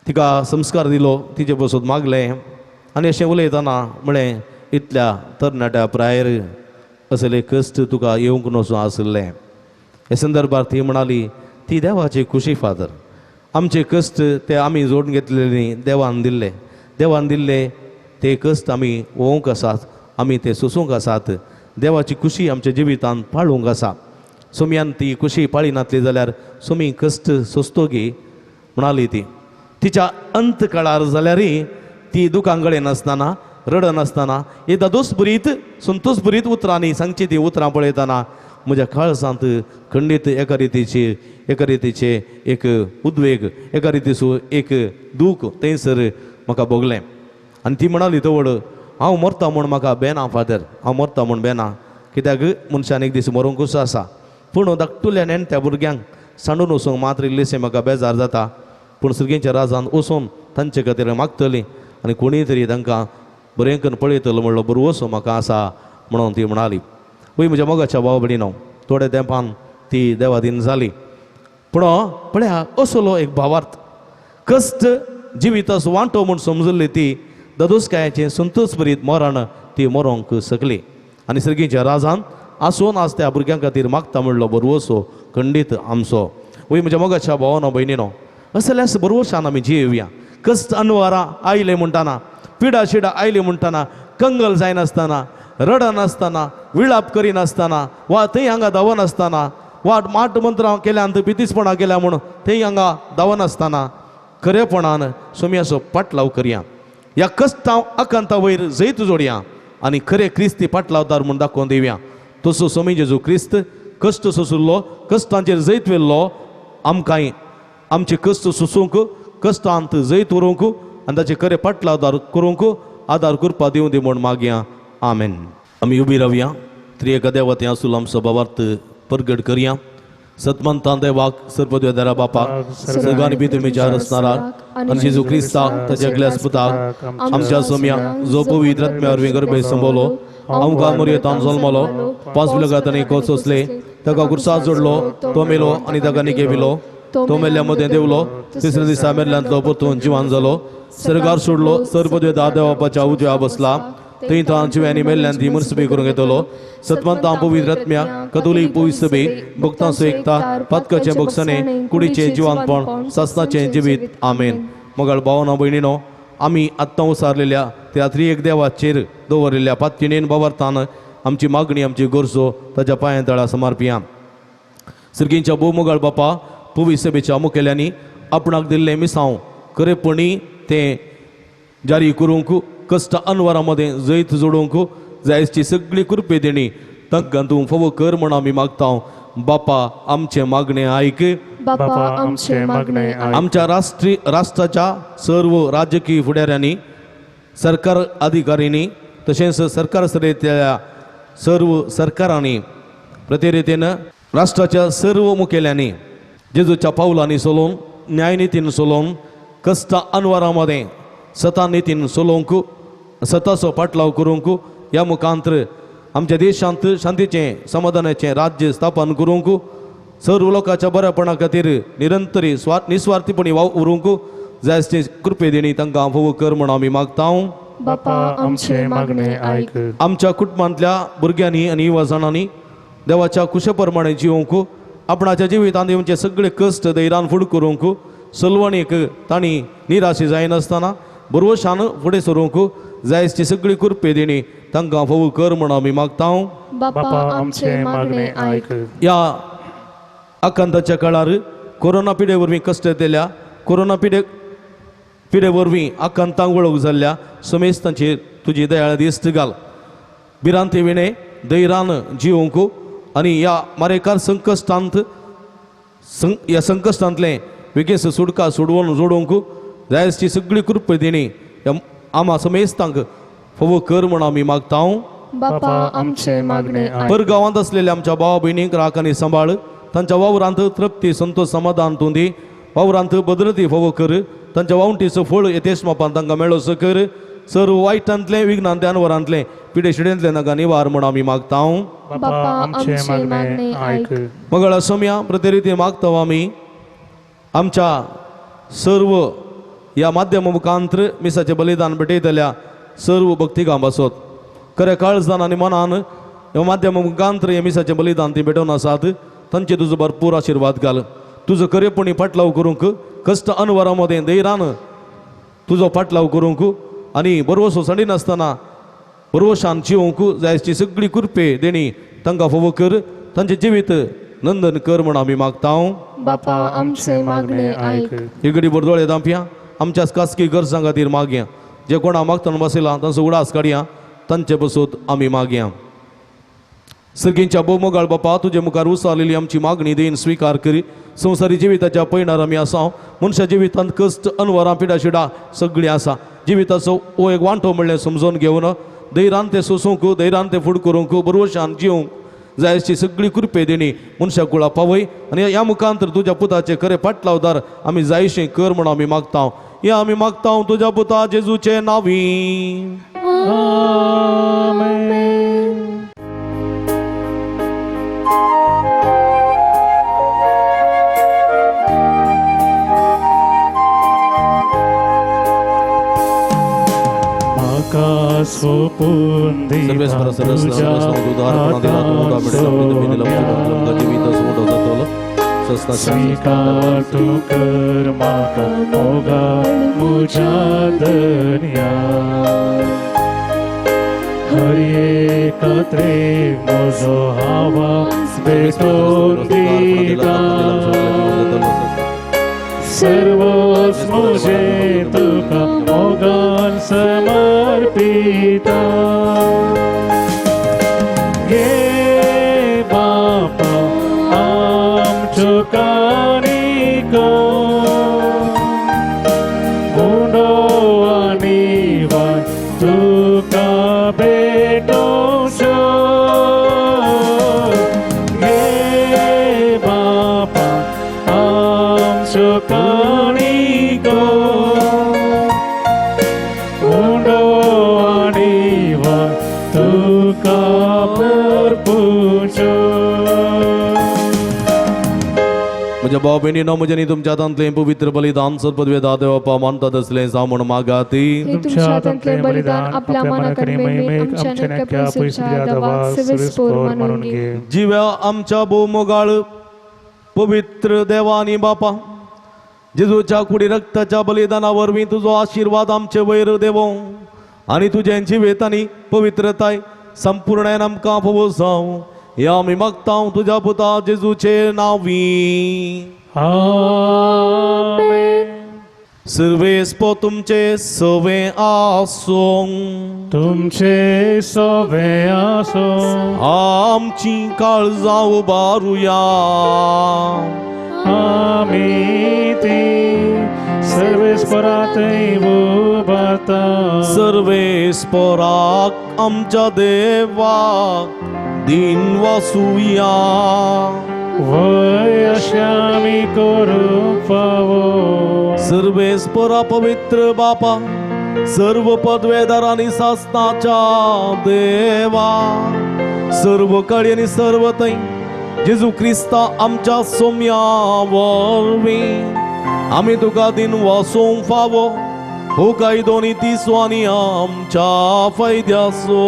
तिका संस्कार दिलो, तिचे पासून मागलें आनी अशें उलयतना म्हळें, इतल्या तरणाट्या प्रायर असले कश्ट तुका येवंक नसो आशिल्लें. हे संदर्भार ती म्हणाली ती देवाची खुशी फादर, आमचे कश्ट ते आमी जोडून घेतलेले न्ही, देवान दिल्ले, देवान दिल्ले ते कश्ट आमी ओवंक आसात, आमी ते सोसूंक आसात. देवाची खुशी आमच्या जिवितांत पाळूंक आसा. सोमयान ती खुशी पाळी नासली जाल्यार सोमी कश्ट सोंसतोगी म्हणाली ती. तिच्या अंत काळार जाल्यारय ती दुकां गळयनासतना रडनासतना एकदां दोसभरीत संतोसभरीत उतरांनी सांगची ती उतरां पळयतना म्हज्या काळजांत खंडीत एका रितीचे एक उद्वेग, एका रितीचो एक दूख थंयसर म्हाका भोगलें. आनी ती म्हणाली तवड हांव मरता म्हूण म्हाका बेना फादर, हांव मरता म्हूण बेना, कित्याक मनशान एक दीस मरूंकूच आसा. पूण धाकटुल्या नेणट्या भुरग्यांक सांडून वचूंक मात्र इल्लेशें म्हाका बेजार जाता, पूण सर्गींच्या राजान वचून तांचे खातीर मागतली आनी कोणीय तरी तांकां बरें करून पळयतलो म्हणलो बरोवसो म्हाका आसा म्हणून ती म्हणाली. वय म्हज्या मोगाच्या भाव भयणीनो, थोड्या तेंपान ती देवादीन जाली. पूण पळया असलो एक भावार्थ कश्ट जिविताचो वांटो म्हूण समजल्ली ती ददोसकायाचें संतोसभरीत मरण ती मरोंक शकली आनी सर्गीच्या राजान आसून आज त्या भुरग्यां खातीर मागता म्हणलो बरवसो खंडीत आमचो. वय म्हज्या मोगाच्या भावानो भयणीनो, असल्यास बरवशान आमी जियेवया. कश्ट अनवारां आयले म्हणटाना, पिडा शिडा आयली म्हणटाना, कंगल जायनासतना, रडनासतना, विळाप करिनासतना, वा थंय हांगा धांवनासतना, वा माट मंत्रां केल्यान पितीसपणां केल्या म्हूण थंय हांगा धांवनासतना खरेपणान सोमयाचो पाटलाव करया. ह्या कश्टां आकांता वयर जैत जोडया आनी खरे क्रिस्ती पाटलावदार म्हूण दाखोवन दिवया. तसो सोमी जेजू क्रिस्त कश्ट सोंशिल्लो, कश्टांचेर जैत व्हेल्लो, आमकांय आमचे कश्ट सोसूंक, कश्टांत जैत व्हरूंक आनी ताचे खरे पाटलावदार करूंक आदार करपा दिवं दी म्हूण मागया. आमेन. आमी उबी रावया, त्रिएका देवाते आसूल आमचो भावार्थ परगट करया. सतमंतां देवाक सर्पद्वेदारा बापाक सगळ्यांनी बी तुमी रचणाराक आनी जेजू क्रिस्ताक ताच्या एकल्याच पुताक आमच्या सोम्या जो पवित्र आत्म्या वरवीं गर्भे संभवलो, आमकां मोरयेतान जल्मलो, पांच विलगात आनी कोच सोंसले, ताका कुर्सा जोडलो, तो मेलो आनी ताका निकेविलो, तो मेल्ल्या मदें देवलो, तिसऱ्या दिसा मेल्ल्यांतलो परतून जिवान जालो, सर्गार सोडलो, सर्पद्वेदा देवापाच्या उजव्या बसला, थंय तो जिव्यांनी मेल्ल्यान ती मुर्सबी करूंक येतलो. सतमंतां पवित्र आत्म्या कतोलीक पवित्र सभे भक्तांचो एकता पातकाचें भोगसणें कुडीचें जिवानपण सासनाचें जिवीत. आमेन. मोगाळ भावना भयणीनो, आमी आत्तां उसारलेल्या त्या त्रिएक देवाचेर दवरिल्ल्या पातकिणेन भावार्थान आमची मागणी आमची गरजो ताच्या पांया तळा समर्पिया. सर्गींच्या भोव मोगाळ बापा, पवित्र सभेच्या मुखेल्यांनी आपणाक दिल्लें मिसांव खरेपणी तें जारी करूंक, कश्ट अनवरा मदें जैत जोडूंक जायची सगळी कृपे देणी तांकां तूं फावो कर म्हूण आमी मागता. बापा आमचें मागणें आयक. बापा आमचें मागणें आयक. आमच्या राष्ट्राच्या सर्व राजकीय फुडाऱ्यांनी, सरकार अधिकाऱ्यांनी, तशेंच सरकार सरेंतल्या सर्व सरकारांनी, प्रतिरितीन राष्ट्राच्या सर्व मुखेल्यांनी जेजूच्या पावलांनी चलोवन, न्यायनितीन चलोवन, कश्टा अनवरा मदें सता नितीन चलोवंक, सताचो पाटलाव करूंक, ह्या मुखांत्र आमच्या देशांत शांतीचें समाधानाचें राज्य स्थापन करूंक, सर्व लोकांच्या बरेपणा खातीर निरंतरी निस्वार्थीपणी वाव उरूंक जायचे कृपे देणी तांकां फावो कर म्हूण आमी मागता. बापा आमचें मागणें आयक. आमच्या कुटुंबांतल्या भुरग्यांनी आनी युवा जाणांनी देवाच्या कुशे प्रमाणे जिवंक, आपणाच्या जिवितांत येवचे सगळे कश्ट धैर्यान फुड करूंक, सलवणीक तांणी निराशी जायनासतना बरवशान फुडें सरूंक जायची सगळी कृपे देणी तांकां फावो कर म्हूण आमी मागता. बापा आमचें मागणें आयक. ह्या आकांताच्या काळार कोरोना पिडे वरवीं कश्ट येतल्या, कोरोना पिडे वरवीं आकांतांक वळख जाल्ल्या समेस्तांचेर तुजी दयाळ दिश्ट घाल. भिरांती विणें धैर्यान जिवंक आनी ह्या मारेकार संकश्टांत ह्या संकश्टांतलें बेगीन सुटका सोडवून जोडूंक जायची सगळी कृपे देणी ह्या आमा समेस्तांक फावो कर म्हूण आमी मागता. बापा आमचें मागणें आयक. परगांवांत आसलेल्या आमच्या भावा भयणींक राख आनी सांबाळ, तांच्या वावरांत तृप्ती संतोष समाधान तूं दी, वावरांत भद्रती फावो कर, तांच्या वावंटीचो फळ येतेश मापान तांकां मेळोसो कर. सर्व वायटांतलें विघ्नांतलें अनवरांतलें पिडे शिडेंतलें तांकां निवार म्हूण आमी मागता. बापा आमचें मागणें आयक. मगळ सोम्या प्रतिरिती मागता आमी आमच्या सर्व ह्या माध्यमा मुखांत्र मिसाचें बलिदान भेटयतल्या सर्व भक्तिकां बासत खऱ्या काळजान आनी मनान ह्या माध्यम मुखांतर हे मिसाचें बलिदान ती भेटोवन आसात तांचे तुजो भरपूर आशिर्वाद घाल. तुजो खरेपणी फाटलाव करूंक कश्ट अनवरा मदें धैर्यान तुजो फाटलाव करूंक आनी बरवसो सांडिनासतना बरवशान जिवंक जायची सगळी कृपे देणी तांकां फावो कर. तांचें जिवीत नंदन कर म्हूण आमी मागता. बापा आमचे मागणे आयक. ही घडी दोळे धांपया आमच्याच खासगी गरजां खातीर मागया. जे कोणा मागतना बसयला तांचो उडास काडया तांचे बसूत आमी मागया. सर्गींच्या भोवमोगाळ बापा तुजे मुखार उसारलेली आमची मागणी देन स्विकार करी. संवसारी जिविताच्या पयणार आमी आसा. मनशा जिवितांत कश्ट अनवरां पिडाशिडा सगळीं आसा. जिविताचो हो एक वांटो म्हणलें समजून घेवन धैर्यान तें सोसूंक धैर्यान तें फुड करूंक बरवशान जिवंक जाय अशी सगळी कृपे देणी मनशा कुळा पावय आनी ह्या मुखांतर तुज्या पुताचे खरे पाटलावदार आमी जायशें कर म्हूण आमी मागता. ह्या आमी मागता तुज्या पुता जेजूचे नांवी. सोपून दिता तुज्या हातांत सोन्या स्वीकार तूं कर म्हाका मोगाळ म्हज्या दर्या हर एका त्रेक म्हजो आवाज भेटोवन दिता सर्वोच म्हजें तुका मोगान समर्पिता. घे बापा आमच्यो काणिको उंडो आनी वाय तुका भेटोवच्यो. घे बापा आमच्यो काणिको उंडो आनी वाय तुका भरपुच्यो. म्हज्या भाव भयणीनो म्हज्या न्ही तुमच्या हातांतलें पवित्र बलिदान सर्पद्वेदा देवपा मानतात असलें जावं म्हूण मागाती. तुमच्या हातांतलें बलिदान आपल्या मनाकडे महिमेक आमच्या नेक्या पयसुल्ल्या देवाक सवेस्पोर मानून घे. जिव्या आमच्या भोवमोगाळ पवित्र देवा आनी बापा जेजूच्या कुडी रक्ताच्या बलिदाना वरवीं तुजो आशिर्वाद आमचे वयर देवो आनी तुजें जिवेत आनी पवित्रताय संपूर्णान आमकां फावो जावं. ह्या आमी मागता तुज्या पुता जेजूचे नांवी. आमेन. सर्वेस्पो तुमचे सवे आसूं. तुमचे सवे आसूं. आमची काळजां उबारुया. आमी ती सर्वेस्परातय उबारता. सर्वेस्पराक आमच्या देवाक दिन वासुया. वय अशें आमी करूंक फावो. सर्वेस्परा पवित्र बापा सर्व पदवेदार आनी सासनाच्या देवा सर्व कडेन आनी सर्व थंय जेजू क्रिस्ता आमच्या सोम्या वरवीं आमी तुका दिन वासूंक फावो हो कायदो आनी तिसो आनी आमच्या फायद्याचो.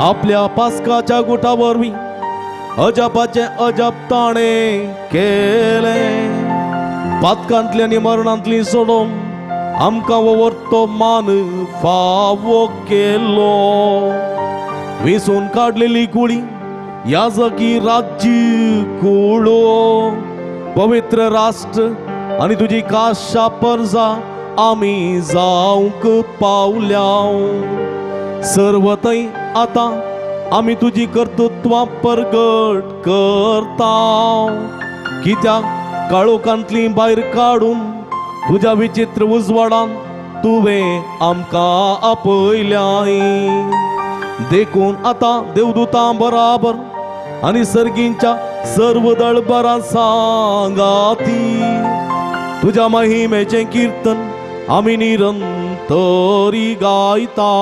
आपल्या पास्काच्या गुटा वरवीं अजापाचें अजाप ताणें केलें. पातकांतली आनी मरणांतली सोडोवन आमकां वरतो मान फावो केलो. वेसून काडलेली गुळी याजकी राज्य कुळो पवित्र राष्ट्र आनी तुजी काशा परजा आमी जावंक पावल्या. सर्व थंय आतां आमी तुजी कर्तृत्वां परगट करता. कित्याक काळोखांतली भायर काडून तुज्या विचित्र उजवाडान तुवें आमकां आपयल्याय. देखून आतां देवदूतां बराबर आनी सर्गींच्या सर्व दळबरां सांगाती तुज्या महिमेचें कीर्तन आमी निरंतरी गायता.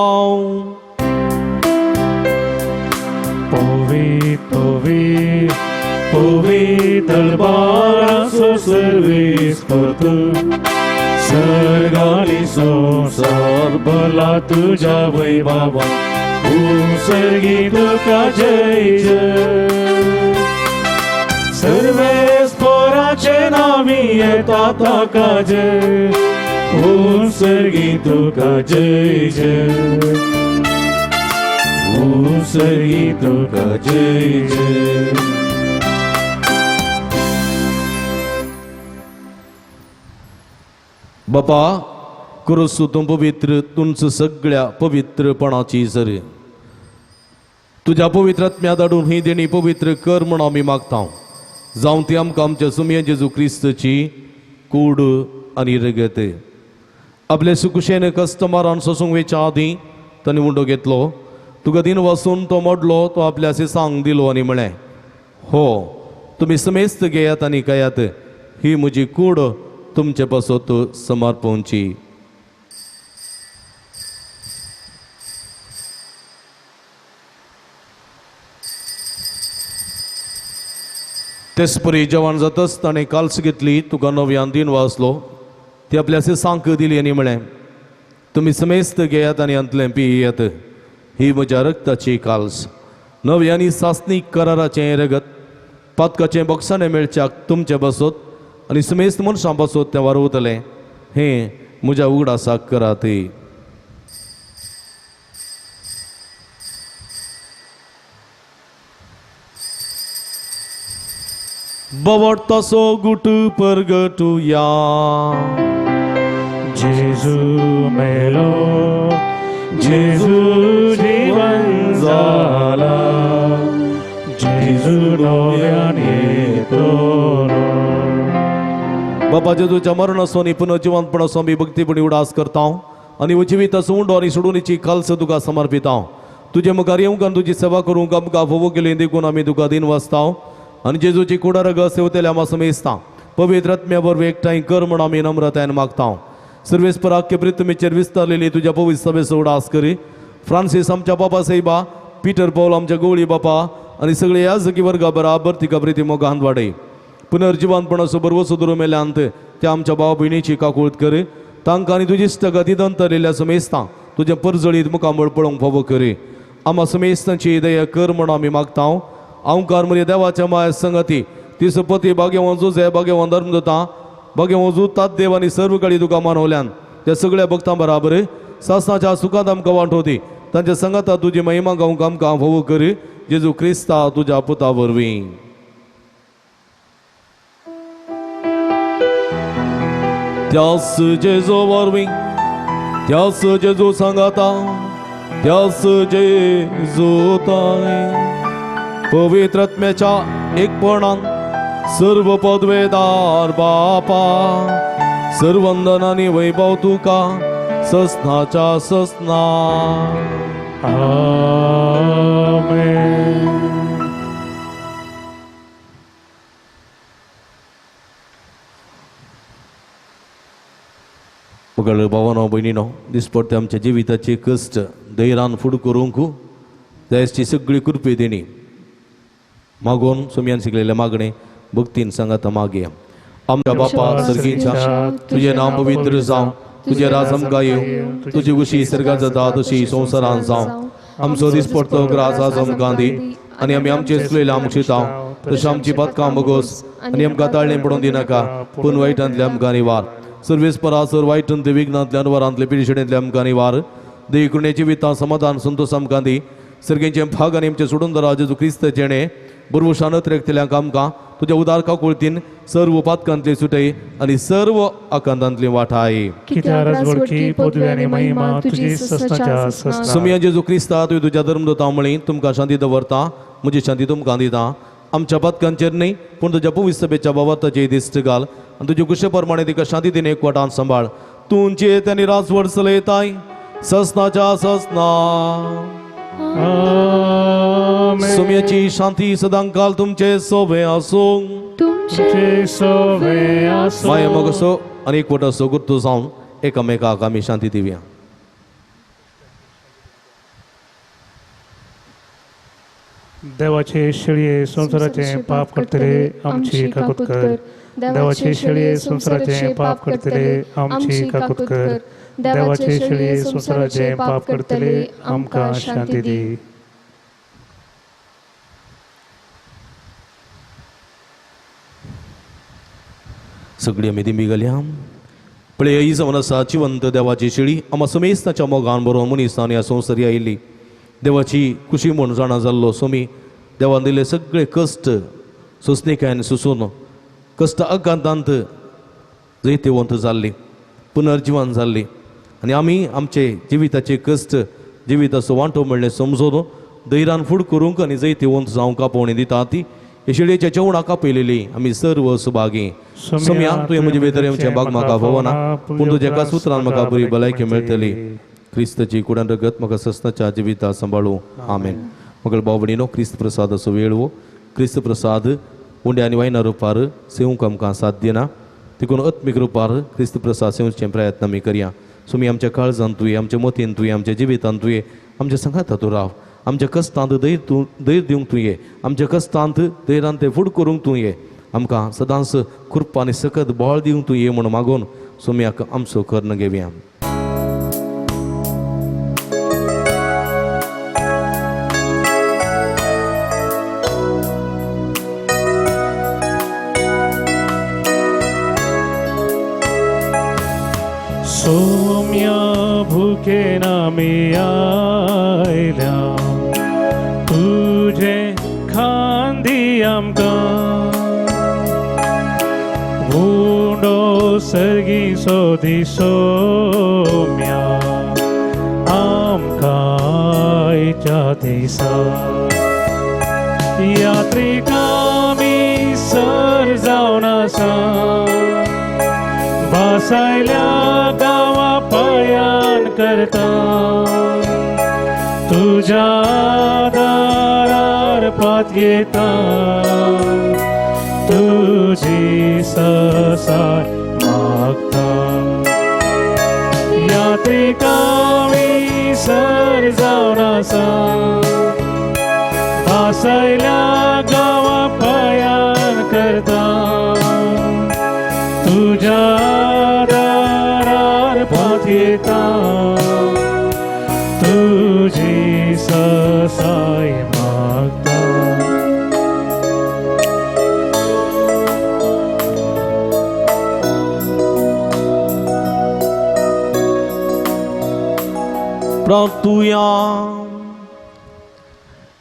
पवी पवी पवी दरबाराचो सर्वेस्पर तूं सर्गानी संवसार भरला तुज्या वैभवान. सर्गी तुका जय जय सर्वेस पोराचे नावी येता ताका जय सर्गी तुका जय जय सर्गी तुका जय जय. बापा क्रुसू तूं पवित्र तुमच सगळ्या पवित्रपणाची सर तुज्या पवित्र आत्म्या धाडून ही देणी पवित्र कर म्हण आमी मागता. जावं ती आमकां आमच्या सुमया जेजू क्रिस्तची कूड आनी रगत. आपले सुकुशेन कस्टमरान सोसूंक वेच्या आदीं ताणें उंडो घेतलो. तुका दिन वसून तो मोडलो. तो आपल्या सांग दिलो आनी म्हळें, हो तुमी समेस्त घेयात आनी खायात, ही म्हजी कूड तुमचे पासत समर्पणची. तेचपरी जेवण जातच ताणें काल्स घेतली. तुका नव्यान दिन वाचलो. ती आपल्या सांक दिली आनी म्हळें, तुमी समेस्त घेयात आनी हांतलें पियेयात, ही म्हज्या रक्ताची काल्स, नवी आनी सासणीक कराराचें रगत, पातकाचें बक्षाणें मेळच्याक तुमचे बसत आनी समेस्त मनशां बसत तें वारवतलें. हें म्हज्या उगडासाक करात. बवट तसो गुट परगटुया. जेजू मेलो, जेजू जीवन जाला, जेजू नव्यान येतलो. बाबा जेजूच्या मरणाचो आनी पुनर्जिवंतपणाचो आमी भक्तीपणी उडास करता आनी जिविताचो उंडो आनी सोडूनीची खालस तुका समर्पिता. तुजे मुखार येवंक आनी तुजी सेवा करूंक आमकां फोवो केली देखून आमी तुका दिन वाचता आनी जेजूची कुडारग सेवतेल्या आमा समेस्ता पवित्र आत्म्या वरवीं एकठांय कर म्हूण आमी नम्रतायेन मागता. सर्वेस्पर आख्खे पृथ्वीचेर विस्तारलेली तुज्या पवित्र सभेचो उडास करी. फ्रांसीस आमच्या बाबा साहेबा, पीटर पॉल आमच्या गवळी बापा आनी सगळे याजकी वर्गा बराबर तिका प्रिती मोगान वाडय. पुनर्जिवंतपणाचो बरवसो धरून मेल्यांत त्या आमच्या भाव भयणीची काकूळत करी. तांकां आनी तुजी इश्टागत दंतरलेल्या समेस्तां तुजें परजळीत मुखामळ पळोवंक फावो करी. आमा समेस्तांची दया कर म्हूण आमी मागता. अंकार म्हजे देवाच्या माया संगती तिसो पती भाग्यवान जुजे, भाग्यवान धर्मदूतां, भाग्यवान जुतात देव आनी सर्व कडी तुका मानवल्यान त्या सगळ्या भक्तां बराबर सासनाच्या सुखांत आमकां वांटोवती. तांच्या संगता तुजी महिमा गावंक आमकां फावो करी. जेजू क्रिस्ता तुज्या पुता वरवीं. त्यास जेजू वरवीं, त्यास जेजू सांगाता, त्यास जेजू ताई पवित्र आत्म्याच्या एकपणान सर्व पदवेदार बापा सर्वंदन आनी वैभव तुका ससनाच्या ससना. आमेन. मगळ भावानो भयणीनो, दिसपडटे आमच्या जिविताचे कश्ट धैर्यान फुड करूंक जायची सगळी कृपे देणी मागोन सुमयान शिकलेले मागणे भक्तीन सांगाता मागे. आमच्या बापा सर्गीच्या, तुजें नांव पवित्र जावं, तुजें राज आमकां येवं, तुजी खुशी सर्गात जाता तशी संवसारांत जावं. आमचो दिसपडतो ग्रास आज आमकां दी आनी आमी आमचे चुकलेले आमकां शिता तशें आमची पातकां बगोस आनी आमकां ताळणें पडोवन दिनाका, पूण वायटांतले आमकां निवार. सर्वेस परासर वायटांतले विघ्नांतले अनवरांतले पिडशेणेंतले आमकां निवार. देवी कृणेची वितां समाधान संतोष आमकां दी. सर्गेंचे भाग आनी आमचे सोडून दरा जेजू क्रिस्त जेणे बरवशान अतिरेकतल्यांक आमकां तुज्या उदार काकुळतीन सर्व पातकांतली सुटय आनी सर्व आकांतांतली वाठाय. सुमया जेजू क्रिस्ता तुवें तुज्या धर्मदूतां म्हळी तुमकां शांती दवरता, म्हजी शांती तुमकां दिता. आमच्या पातकांचेर न्हय पूण तुज्या पवित्र सभेच्या बाबाताची दिश्ट घाल आनी तुजे कुशे प्रमाणे तिका शांती दिन एकवटान सांबाळ. तुमचे आनी राजवट चलयताय ससनाच्या ससना. सुम्याची शांती सदांकाल तुमचे सोबे आसूं. तुमचे सोबे आसूं. माया मोगाचो आनी एकवटाचो गुर्तू जावन एकामेकाक आमी शांती दिवया. देवाचे शेळये संवसाराचे पाप करतले आमची काकूत कर. देवाचे शेळये संवसाराचें पाप करतले आमची काकूत कर. देवाचे शेळये संवसाराचें पाप करतले आमकां शांती दी. सगळी आमी दिंबी घालया. पळय ही जावन आसा जिवंत देवाची शेळी, आमा समेस्ताच्या मोगान बरोवन मनीसान ह्या संवसारी आयिल्ली. देवाची खुशी म्हूण जाणा जाल्लो सोमी देवान दिल्ले सगळे कश्ट सोंसणिकायेन सोंसून कश्ट आकांतांत जैतिवंत जाल्ली, पुनर्जिवन जाल्ली. आनी आमी आमचे जिविताचे कश्ट जिविताचो वांटो म्हणलें समजून धैर्यान फूड करूंक आनी जैतिवंत जावंक आपोवणी दिता ती हे शेळयेच्या जेवणाक आपयलेली आमी सर्व सुभागी. सोम्या तुवें म्हजे भितर येवचें बाग म्हाका भोवना, पूण तुज्या एकाच उतरान म्हाका बरी भलायकी मेळटली. क्रिस्ताची कुडान रगत म्हाका सस्नाच्या जिविता सांबाळू. आमेन. मगळ भाव भयणीनो, क्रिस्त प्रसादाचो वेळ हो. क्रिस्त प्रसाद उंड्या आनी वायना रुपार सेवंक आमकां साथ दिना, देखून आत्मीक रुपार क्रिस्त प्रसाद सेवचे प्रयत्न आमी करया. सुमी आमच्या काळजांत तुवें, आमच्या मतीन तुवें, आमच्या जिवितांत तुवें, आमच्या संगाता तूं राव. आमच्या कश्टांत धैर्य तूं धैर्य दिवंक तूं ये, आमच्या कश्टांत धैर्यान तें फुड करूंक तूं ये, आमकां सदांच कृपा आनी सकत बळ दिवंक तूं ये म्हूण मागून सोम्याक आमचो कर्ण घेवया. सोम्या भुकेन आमी आयल्या तुजे खांदी आमकां, उंडो सर्गी सोदी सोम्या आमकां आयच्या दिसा. यात्रिक आमी सर जावन आसा, भासायल्या गांवा पयान करता, तुज्या दारार पात येता, तुजी ससाय मागता. यात्रिक आमी सर जावन आसा, भासायल्या गांवा पयान करता, तुज्या दारार पात येता, तुजी ससाय मागता. प्रार्थुया.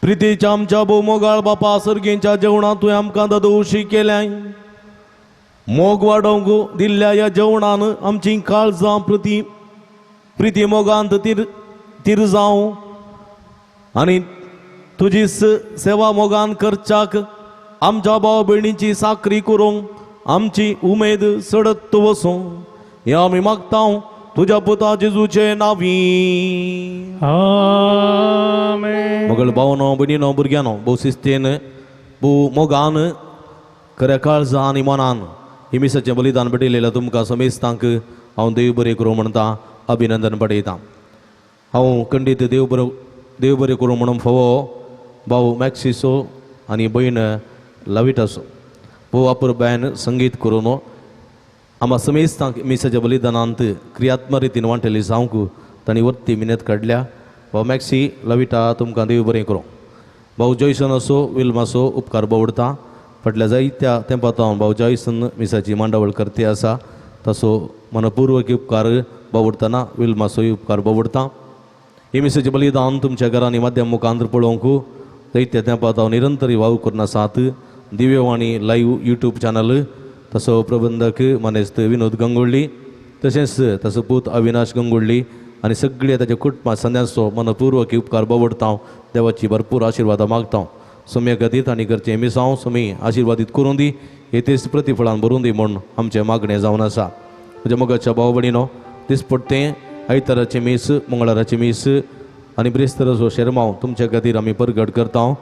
प्रितीच्या आमच्या भोवमोगाळ बापा, सर्गींच्या जेवणांत तुवें आमकां ददोशी केल्याय. मोग वाडोवंक दिल्ल्या ह्या जेवणान आमची काळजां प्रती प्रिती मोगांत तीर जावं आनी तुजी सेवा मोगान करच्याक आमच्या भाव भयणीची साकरी करूंक आमची उमेद सडत वसूं हें आमी मागता तुज्या पुता जेजूचे नांवी. आमेन. मगळ भावनो भयणीनो भुरग्यानो, भोव शिस्तीन भोव मोगान खऱ्या काळजा आनी मनान ही मिसाचें बलिदान भेटयलेलें तुमकां समेस्तांक हांव देव बरें करूं म्हणटा अभिनंदन पडयता. हांव खंडीत देव बरें करूं म्हणून फावो भाव मॅक्सिसो आनी भयण लविटासो भोव अपुरबायन संगीत करून आमा समेस्तांक मिसाच्या बलिदानांत क्रियात्मक रितीन वांटेली जावंक तांणी वर्ती मिनत काडल्या. भाव मॅक्सी लविटा तुमकां देव बरें करूं. भाव जॉयसन असो विल्मासो उपकार बावडता. फाटल्या जायत्या तेंपांत हांव भाव जॉयसन मिसाची मांडावळ करते आसा, तसो मनपूर्वक उपकार बावडतना विल्मासोय उपकार बावडता. ही मिसाचें बलिदान तुमच्या घरांनी माध्यम मुखांत पळोवंक जायत्या तेंपांत हांव निरंतर वावर करून आसात. दिव्यवाणी लायव्ह यूट्यूब चॅनल तसो प्रबंधक मानेस्त विनोद गंगोळ्ळी, तशेंच ताचो पूत अविनाश गंगोळ्ळी आनी सगळे ताच्या कुटुंबा संद्यांचो मनपूर्वक उपकार बावडता. देवाची भरपूर आशिर्वादां मागता. सोम्या खातीर तांणी करचें मिसांव सोमी आशिर्वादीत करूं दी, हेतेच प्रतिफळान भरून दी म्हूण आमचें मागणें जावन आसा. म्हज्या मोगाच्या भाव भयणीनो, दिसपट्टें आयताराचें मीस, मंगळाराचें मीस आनी ब्रेस्ताराचो शेरमांव तुमच्या खातीर आमी परगट करता.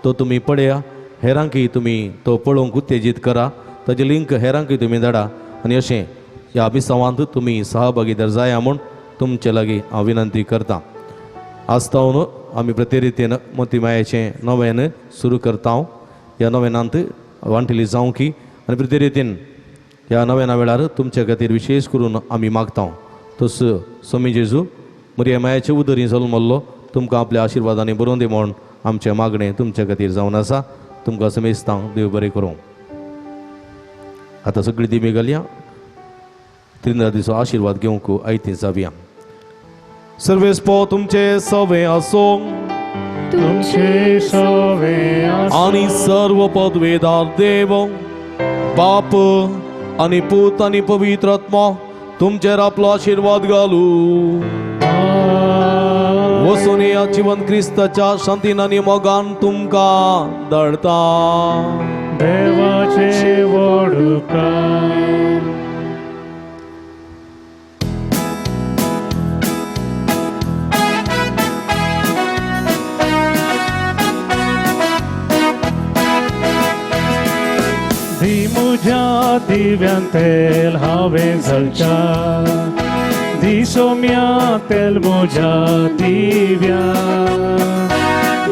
तो तुमी पळया, हेरांकय तुमी तो पळोवंक उत्तेजीत करा, ताजी लिंक हेरांकय तुमी धाडा आनी अशें ह्या मिसांवांत तुमी सहभागीदार जाया म्हूण तुमचे लागीं हांव विनंती करता. आज तावन आमी प्रतिरितीन मोतीमायाचें नवेन सुरू करता. ह्या नवेनांत वांटेली जावंकी आनी प्रतिरितीन ह्या नव्या वेळार तुमच्या खातीर विशेष करून आमी मागता. तस स्वामी जेजू मरिया मायाचे उदरी जल्मल्लो तुमकां आपल्या आशिर्वादांनी बरोवन दी म्हूण आमचें मागणें तुमच्या खातीर जावन आसा. तुमकां समेस्तांक देव बरें करूं. आतां सगळीं दिमी घालया, त्रिंदादीचो आशिर्वाद घेवंक आयती जावया. सर्वेस्पो तुमचे सवे आसो तुमचे सवे आनी सर्व पदवेदार देव बाप आनी पूत आनी पवित्र आत्मा तुमचेर आपलो आशिर्वाद घालू. वसून ह्या जिवन क्रिस्ताच्या शांतीन आनी मोगान तुमकां धाडता. देवाचे वडुकार. दी मुझ्या दिव्यान तेल हांवें झलच्या, दी सोम्या तेल मुझ्या दिव्या,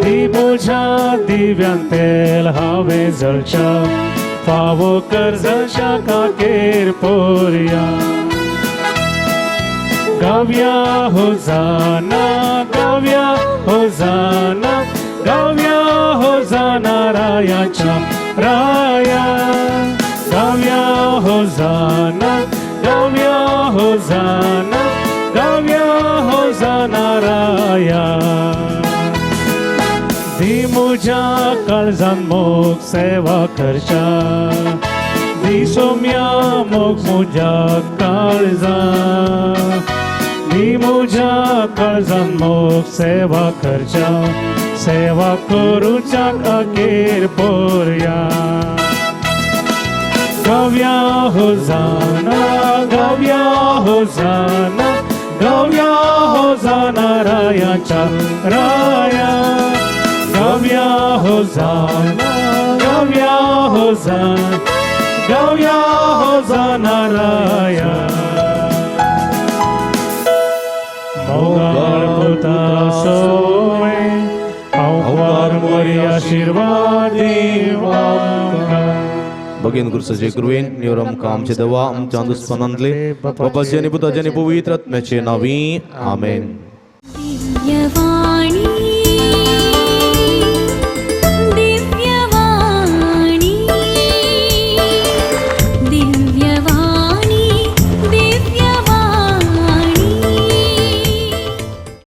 दी मुझ्या दिव्यान तेल हांवें झलच्या, फावो कर झलच्या काकेर पोरया. गाव्या होजाना, गाव्या होजाना, गाव्या होजाना रायाच्या राया. गाव्या होजाना, गाव्या होजाना, गाव्या होजाना राया. दी मुझ्या काळजान मोग सेवा करच्या, दी सोम्या मोग मुझ्या काळजा, दी मुझ्या काळजान मोग सेवा करच्या, सेवा करूच्या अखेर पोरया. गाव्या होजाना, गाव्या होजाना, गाव्या होजाना रायाच्या राया. गाव्या होजाना, गाव्या होजाना, गाव्या होजाना राया. मोगाळ पुता सोवे अवकार मोरी आशीर्वाद आमकां. भगीन गुरुसाचे कृपेन निवर आमकां आमचे देवा आमच्या दुस्पनांतले बापाचे आनी पुताचे आनी पवित्र आत्म्याचे नांवी आमेन. दिव्यवाणी.